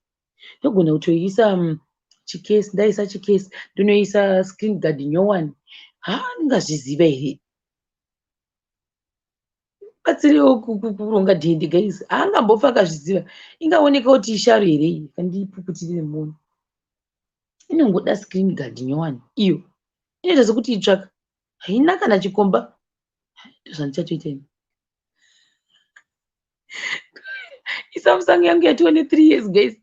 ndogona kutoiisa chikesi, ndaisa chikesi, ndonoisa screen guard nyowani. Ha, ndingazviziva here? Batsirewo kuronga dhende guys. Haangambofa akazviziva. Ingaoneka kuti isharu here iyi? Kandipukutirire muone. Inongoda screen guard nyowani iyo, inoita sekuti itsvaka, haina kana chikomba. Ndozvandichatoita ini. ISamsung yangu yatiwa ne3 years guys,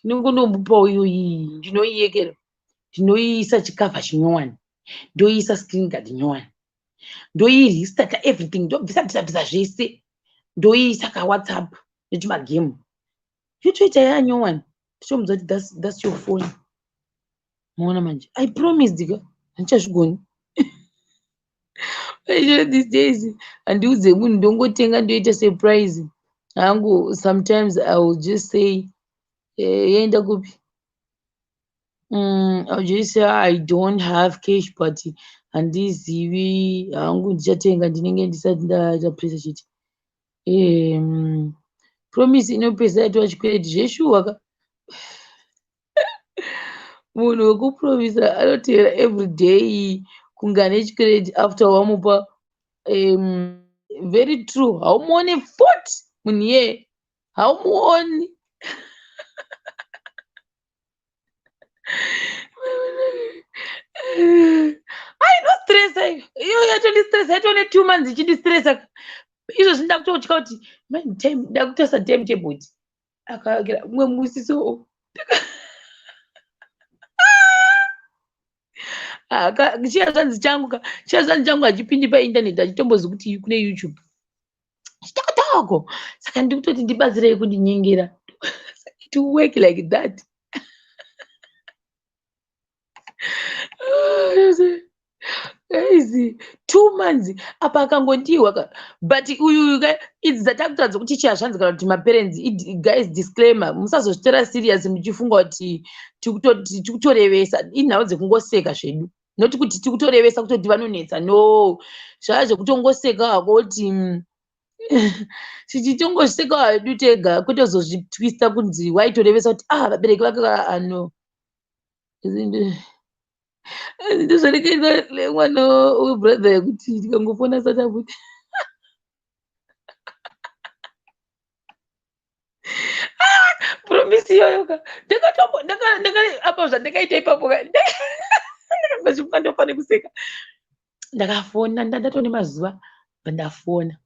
ndinongonombopawo iyoyi, ndinoiyekera, ndinoiisa chikavha chinyowani, ndoiisa screen guard nyowani, ndoirestarta everything, ndobvisa bvisa bvisa zvese, ndoiisa kaWhatsApp nechimagemu, yotoita yanyowani. Totomudza kuti that's your phone. Maona manje, I promised ka, handichazvigoni these days. Handiudze munhu, ndongotenga, ndoita surprise hangu. Sometimes I will just say, yaenda kupi? I'll just say I don't have cash, but handizivi hangu, ndichatenga, ndinenge ndisati ndaita pressure chete. Promise inopedzisa yatova chikwereti zveshuwa ka. Munhu wekupromisa anotevera everyday kunge ane chikwereti after wamupa. Very true. Haumuoni futi munhu iyeye, haumuoni. Ainostressa iyo, yatondistressa, yatone 2 months ichindistressa. Izvozvi ndakutotya kuti time, ndakutoisa time table kuti akakira mumwe musi. So chiyazvanzi changu ka, chiyazvanzi changu hachipindi paindaneti, hachitombozi kuti kune YouTube, chitokotoko. Saka ndikutoti ndibatsirei kundinyengera to work like that. Guys, 2 months apa akangondiwa ka. But uyu ka, idzi dzatakutaridza kuti chiyazvanzi kana kuti maparents. Guys, disclaimer, musazozvitora serious muchifunga kuti tikutorevesa. Inhau dzekungoseka zvedu, noti kuti tikutorevesa kutoti vanonetsa. No, zvava zvekutongoseka hako kuti tichitongoseka hedu tega, kwete kuzozvitwista kunzi waitorevesa kuti ah, vabereki vake ano. Ndozvarekerwa nemwana webrother yekuti tikangofona asati abuda. Promise iyoyo ka, ndakatombo apa zvandakaita ipapo ka, ndakabva ndofane kuseka. Ndakafona, ndatone mazuva bva ndafona,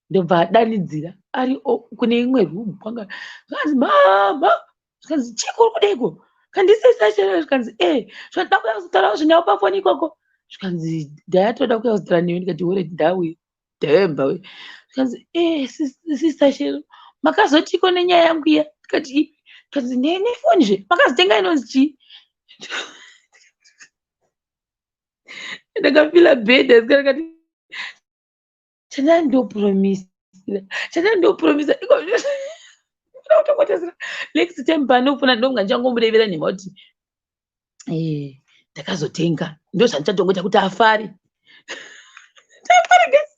ndobva adanidzira ari kune imwe room kwanga. Zvikanzi, "Mama." Zvikanzi, "Chiko, uri kudeiko?" Kandisesachero. Zvikanzi, "E, zvikanda kuya kuzotaurawo zvinyawo pafoni ikoko." Zvikanzi, "Ndayatoda kuya kuzotaura newe." Ndikati, "Alright, ndauya, ndayemba we." Zvikanzi, "E, Sister Shero, makazotiko nenyaya yangu iya?" Ndikati, "Ipi?" Zvikanzi, "Nefoni zve makazotenga inonzi chii?" Ndakafila bad, asi ndakati chandandopromisira, chandandopromisa iko kutongotesera. Next time panofona ndonga ndichangomurevera nhema kuti ndakazotenga. Ndo zvandichatongoita kuti afare, afare. Guys,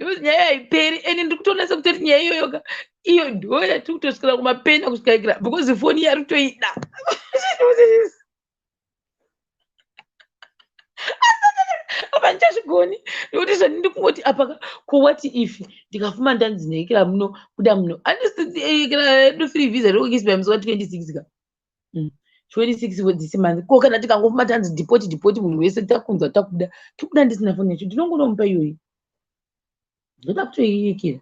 guys, nyaya haiperi, ende ndiri kutoona sekuti nyaya iyoyo ka, iyo ndo yatiri kutosvikira kumapena kusvika, because foni yari kutoida. Apa ndichazvigoni nekuti zvandindi kungoti apa ko what if ndikafuma ndanzi neikira muno buda muno? Andisiikira edu free visa rikuexpire musi wa26 ka, 26 this month. Ko kana tikangofuma tanzi deport, deport munhu wese, takunzwa takuda tobuda ndisina foni yacho, ndinongonomupa iyoyi. Ndoda kutoiikira,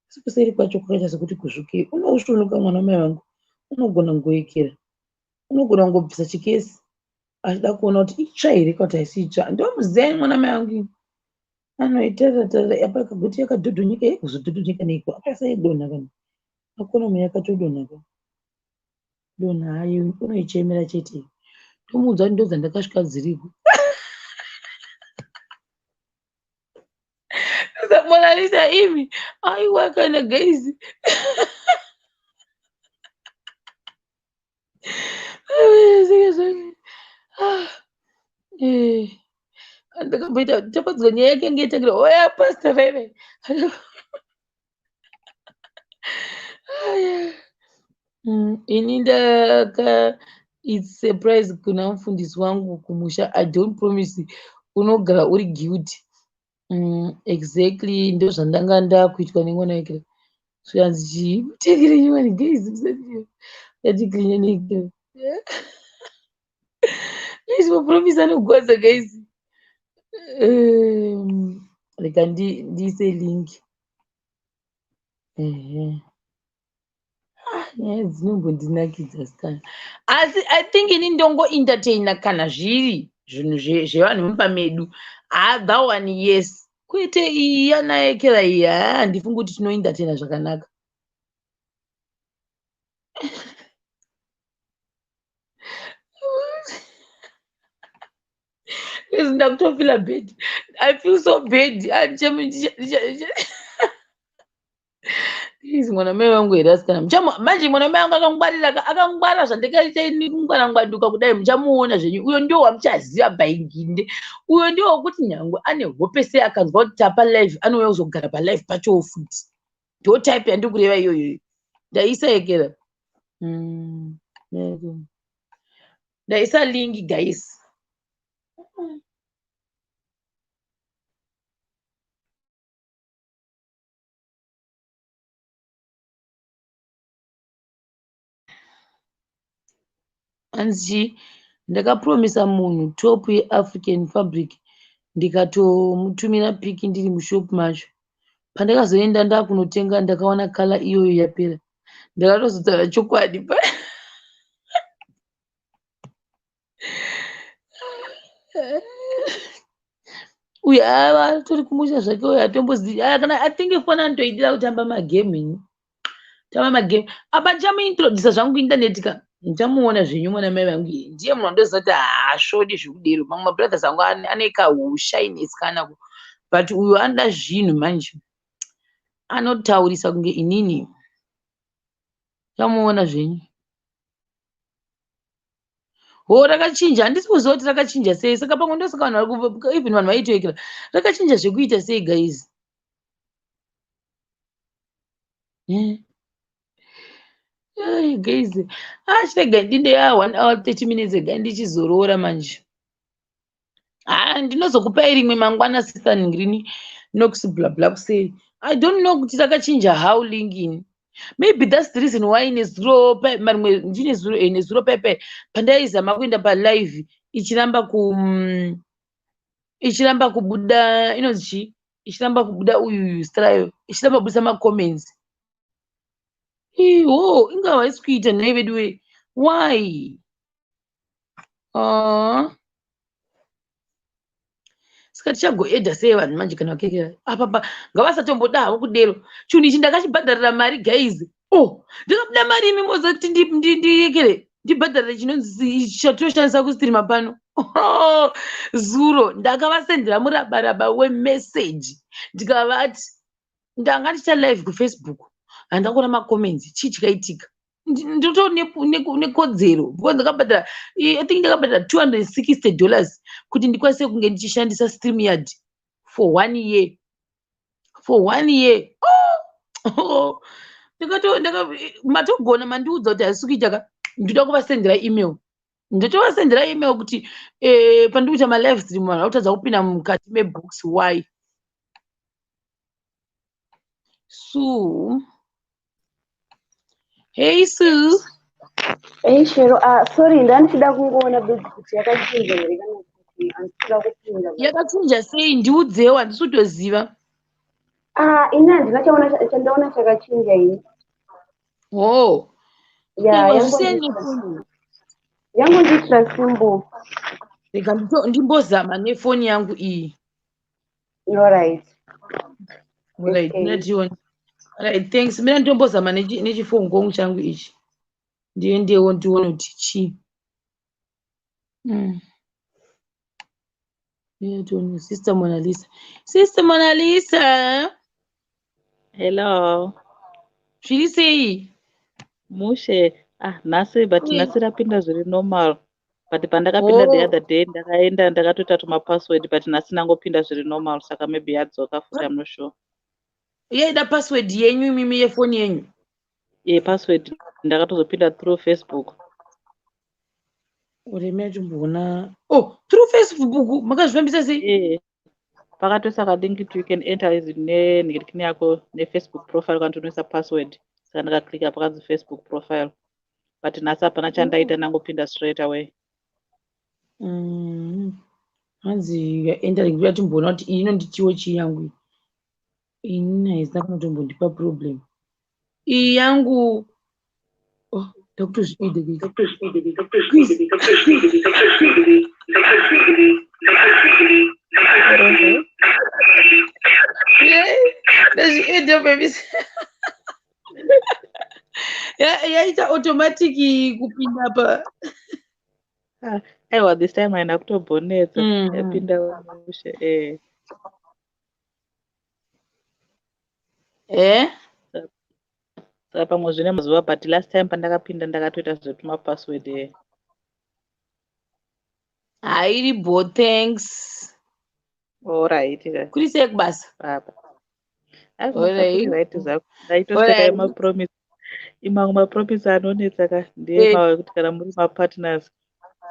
asi kuseri kwacho kwakaita sekuti kuzvukei. Unousvunuka mwana wamai vangu, unogona kungoikira, unogona kungobvisa chikesi achida kuona kuti itsva here kana kuti haisi itsva. Ndomuziva mwana mai vangu, anoitarira tarira apa akagoti yakadhodhonyeka. Kuzodhodhonyeka neiko? Akasaidonha kana akonomu yakatodonha ka, donha hayo, unoichemera chete. Tomuudza kuti ndodzandakasvika dziriko. Monalisa imi, aiwa kana guys. Ndakamboita tafadzwa nyaya yake yange yatangira oya pastor vaive. Ini ndaka, it's surprise kuna mufundisi wangu kumusha. I don't promise, unogara uri guilty. Exactly, ndo zvandanga ndakuitwa nemwana wekera. Zvikanzi chii, mutekere nyowani. Guys, yatiklinyanike. Guys, mapromisi anogwadza guys. Rega ndiise link. Ehe, nyaya dzinombondinakidza sikana, asi I think ini ndongoentertaina kana zviri zvinhu zvevanhu vemumba medu. Ha, that one yes, kwete iyi yanaekera iyi. Haa, handifungi kuti tinoentertaina zvakanaka. Ndakutofila bad, I feel so bad. Please, mwana mai vangu here asikana? Manje mwana mai vangu akangwarira, akangwara zvandikaita ini kungwarangwanduka kudai. Muchamuona zvenyu. Uyo ndio wamuchaziva bhainginde. Uyo ndio wekuti nyangwe ane hope sei, akanzwa kuti tapa live, anouya kuzogara palive pachowo futi. Ndo type yandiri kureva iyoyo. Ndaisa yekera. Ndaisa link, guys. Hanzi ndakapromisa munhu top yeAfrican fabric, ndikatomutumira pic ndiri mushop macho. Pandakazoenda ndakunotenga, ndakawana colour iyoyo yapera. Ndakatozotaura chokwadi. Uyu ava atori kumusha zvake uyu, atombozivi kana. I think foni anotoidira kutamba magame ini, tamba magame apa. Ndichamuintrodusa zvangu kuindaneti ka, ndichamuona zvenyu. Mwana mai vangu iyi ndiye munhu wandoziva kuti haasvodi zvekudero. Mamwe mabrothers angu ane kahushyness kanako, but uyu anoda zvinhu manje, anotaurisa kunge inini. Chamuona zvenyu. Ho, rakachinja. Handisi kuziva kuti rakachinja sei. Saka pamwe ndosaka vanhu vari, even vanhu vaitoekera. Rakachinja zvekuita sei, guys? Ai, guys, ah, chirega ndinde ya 1 hour 30 minutes. Ega ndichizorora manje. Ah, ndinozokupai rimwe mangwana, sister Ngrini Nox bla bla kuseri. I don't know kuti rakachinja how linking. Maybe that's the reason why nezuro marimwe ndine zuro, nezuro pepe pandaizama kuenda palive ichiramba ku ichiramba kubuda, inonzi chii, ichiramba kubuda uyu strayo, ichiramba kubudisa macomments. Iho ingava haisi kuita nhai vedu we? Why? Saka tichagoedha sei vanhu manje kana vakekera apa? Ngavasatomboda havo kudero. Chinhu ichi ndakachibhadharira mari, guys. Oh, ndakabuda mari imi moza kuti ndiyekere ndibhadharire chinonzi chatoshandisa kustreama pano. Zuro ndakavasendera murabaraba wemeseji, ndikavati ndanga ndichita live kuFacebook, handina kuona macomments. Chii chikaitika? Ndinoto nekodzero because ndakabhadhara, I think ndakabhadhara $260 kuti ndikwanise kunge ndichishandisa StreamYard for one year, for one year. Oh! Matogona mandiudza kuti hazisi kuita ka. Ndoda kuvasendera email, ndotovasendera email kuti pandiri kuita malive stream, vanhu vakutadza kupinda mukati mebox. Why? Sue, hey Sue. Hey Shero, ah, sorry, ndandichida kungoona bedzi kuti yakachinja here kana kuti handisida kupinda. Yakachinja sei? Ndiudzewo, handisi kutoziva. Ah, ini handina chaona chandaona chakachinja ini. Oh. Ya, Zvisiyani nefoni. Yangondiitira simple. Rega ndimbozama nefoni yangu iyi. Alright. Right. Okay. Ndatione. Right, thanks. Mina nditombozama nechifoni kongu changu ichi, ndiendewo ndione kuti chii. Tione Sister Mona Lisa, Sister Mona Lisa. Hello. Zviri sei? Mushe. Ah, nhasi, but Uye. nhasi rapinda zviri normal. But pandakapinda the Oh. other day ndakaenda ndakatoita tuma password, but nhasi ndangopinda zviri normal, saka maybe yadzoka futi, I'm not sure. Yaida password yenyu imimi yefoni yenyu? Ye password ndakatozopinda through Facebook. Uremi achimboona. Oh, through Facebook makazvifambisa sei? Eh. Pakatoisa kalink to you can enter is nenhirikini yako neFacebook profile kana unoisa password. Saka ndakaklika pakanzi Facebook profile. But nhasi hapana chandaita, ndangopinda straight away. Hanzi you are entering. Kuda timboona kuti iyi inonditiwo chii yangu iyi. Ini haisina kunotombondipa problem iyi yangu. Oh, ndakutozviide. Please. Hello. Ndazviedha, baby. Yaita automatic kupinda pa. Ah, aiwa, this time haina kutombonetsa. Yapinda mushe, eh. Eh? Saka pamwe zvine mazuva, but last time pandakapinda ndakatoita zvetumapassword eh. Hairi bo, thanks. Alright ka. Kuri sei kubasa? Papa. Alright zvako. Ndaitoseka emapromise. Imamwe mapromise anonetsa ka ndeyemawe kuti kana muri mapartners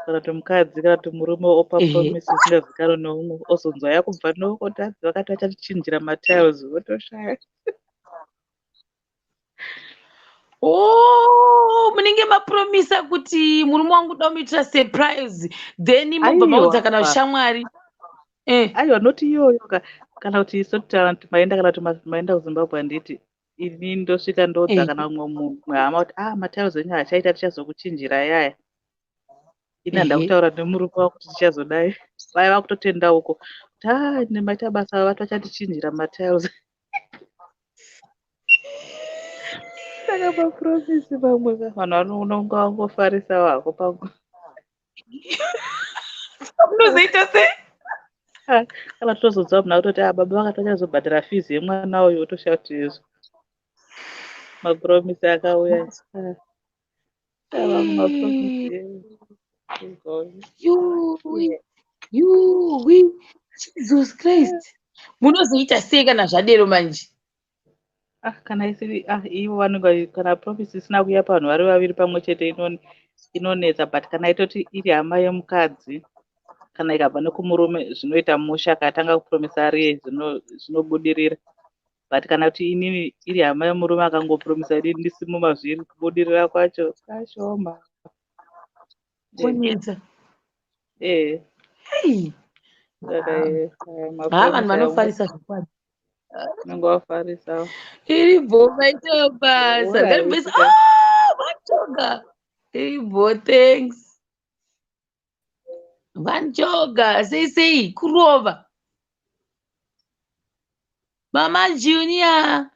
kana kuti mukadzi kana kuti murume opa promise isingazikanwe neumwe ozonzwa yakubva noko tadzi vakati vachatichinjira matiles votoshaya. Oh, munenge mapromisa kuti murume wangu uda kumuitira surprise then mobva maudza kana shamwari. Eh. Aiwa, not iyoyo ka, kana kuti isu kuti maenda kana kuti maenda kuZimbabwe handiti ini ndosvika ndoudza kana umwe mumwe hama kuti ah matiles enyu hachaita tichazokuchinjira yaya. Ini handa kutaura nemurume wangu kuti tichazodai. Vaya vakutotenda uko kuti ah nemaita basa vati vachatichinjira matiles. Saka mapromisi mamwe ka vanhu vanonga vangofarisa hako pangu. Unozoita sei? Kana tozonzwa munhu akutoti ah baba vakati vachazobhadhara fees yemwana uyu wotoshaya kuti izvo. Mapromisi akauya. Ava mapromisi. Yuwi, yuwi, Jesus Christ. Munozoita sei kana zvadero manje? Ah, kana isiri ah ivo vanenge kana promise isina kuuya pavanhu vari vaviri pamwe chete inonetsa but kana itoti iri hama yemukadzi kana ikabva nekumurume zvinoita musha akatanga kupromisa ariye zvinobudirira but kana kuti inini iri hama yemurume akangopromisa inini ndisimo mazviri kubudirira kwacho kashoma. Konetsa. Eh. Hey. Saka Ha, vanhu vanofarisa zvokwadi. Unenge wafarisa. Iri bho maita basa. Alright. Ah, vachoga. Iri bho, thanks. Vanchoga, sei sei, kurova. Mama Junior.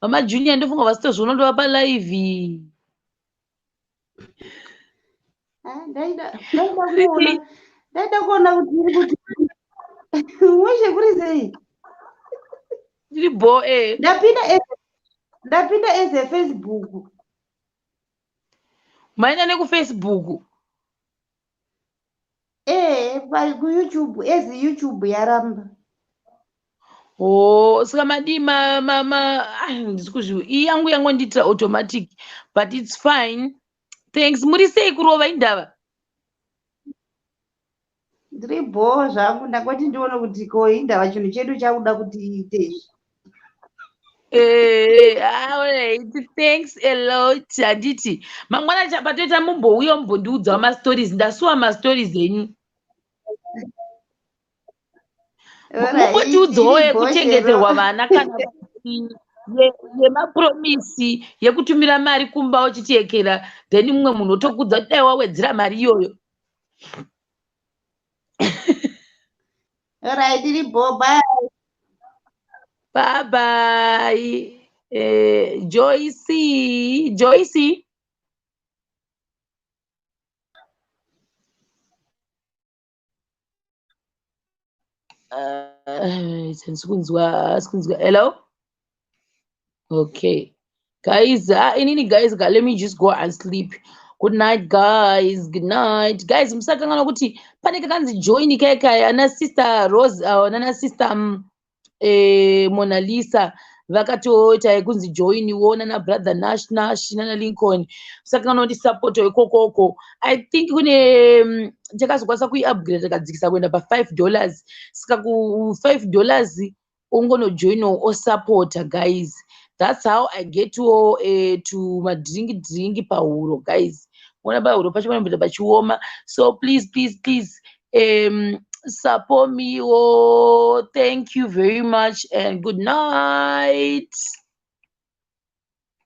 Mama Junior ndofunga vasitozviona ndovapa live. Ndaida ndaida kuona kuti iri kuti mushe kuri sei. Ndiri bho eh. Ndapinda as a Facebook. Maenda nekuFacebook. Eh, kuYouTube as YouTube yaramba. Oh, saka madii ma ma ma ah, ndisi kuzvi iyi yangu yangondiitira automatic but it's fine. Thanks. Muri sei kurova indava? Ndiri bho zvangu ndangoti ndione kuti ko indava chinhu chedu chakuda kuti iite izvi. Eh, alright. Thanks a lot. Handiti mangwana chapatoita mumbouya mumbondiudzawo mastories. Ndasuwa mastories enyu. Mumbondiudzawo yekuchengeterwa vana kana yemapromisi yekutumira mari kumba uchitiekera then mumwe munhu otokudza kuti dai wawedzera mari iyoyo. Alright, iri bho, bye. Bye bye. Joyce, Joyce. Sikunzwa. Hello? Okay. Guys, inini guys, let me just go and sleep. Good night, guys. Good night. Guys, musakanganwa kuti pane kakanzi join kai kai ana sister Rose, nana sister Mona Lisa vakatoita yekunzi join wo nana brother Nash Nash nana Lincoln. Musakanganwa kuti support ikokoko. I think kune takazokwanisa kuiupgrade takadzikisa kuenda pa $5. Saka ku $5 ungonojoinawo osupporta guys. That's how I get to to madrink drink pahuro guys. Mona pahuro pacho panomboita pachioma. So please please please support me. Oh, thank you very much and good night.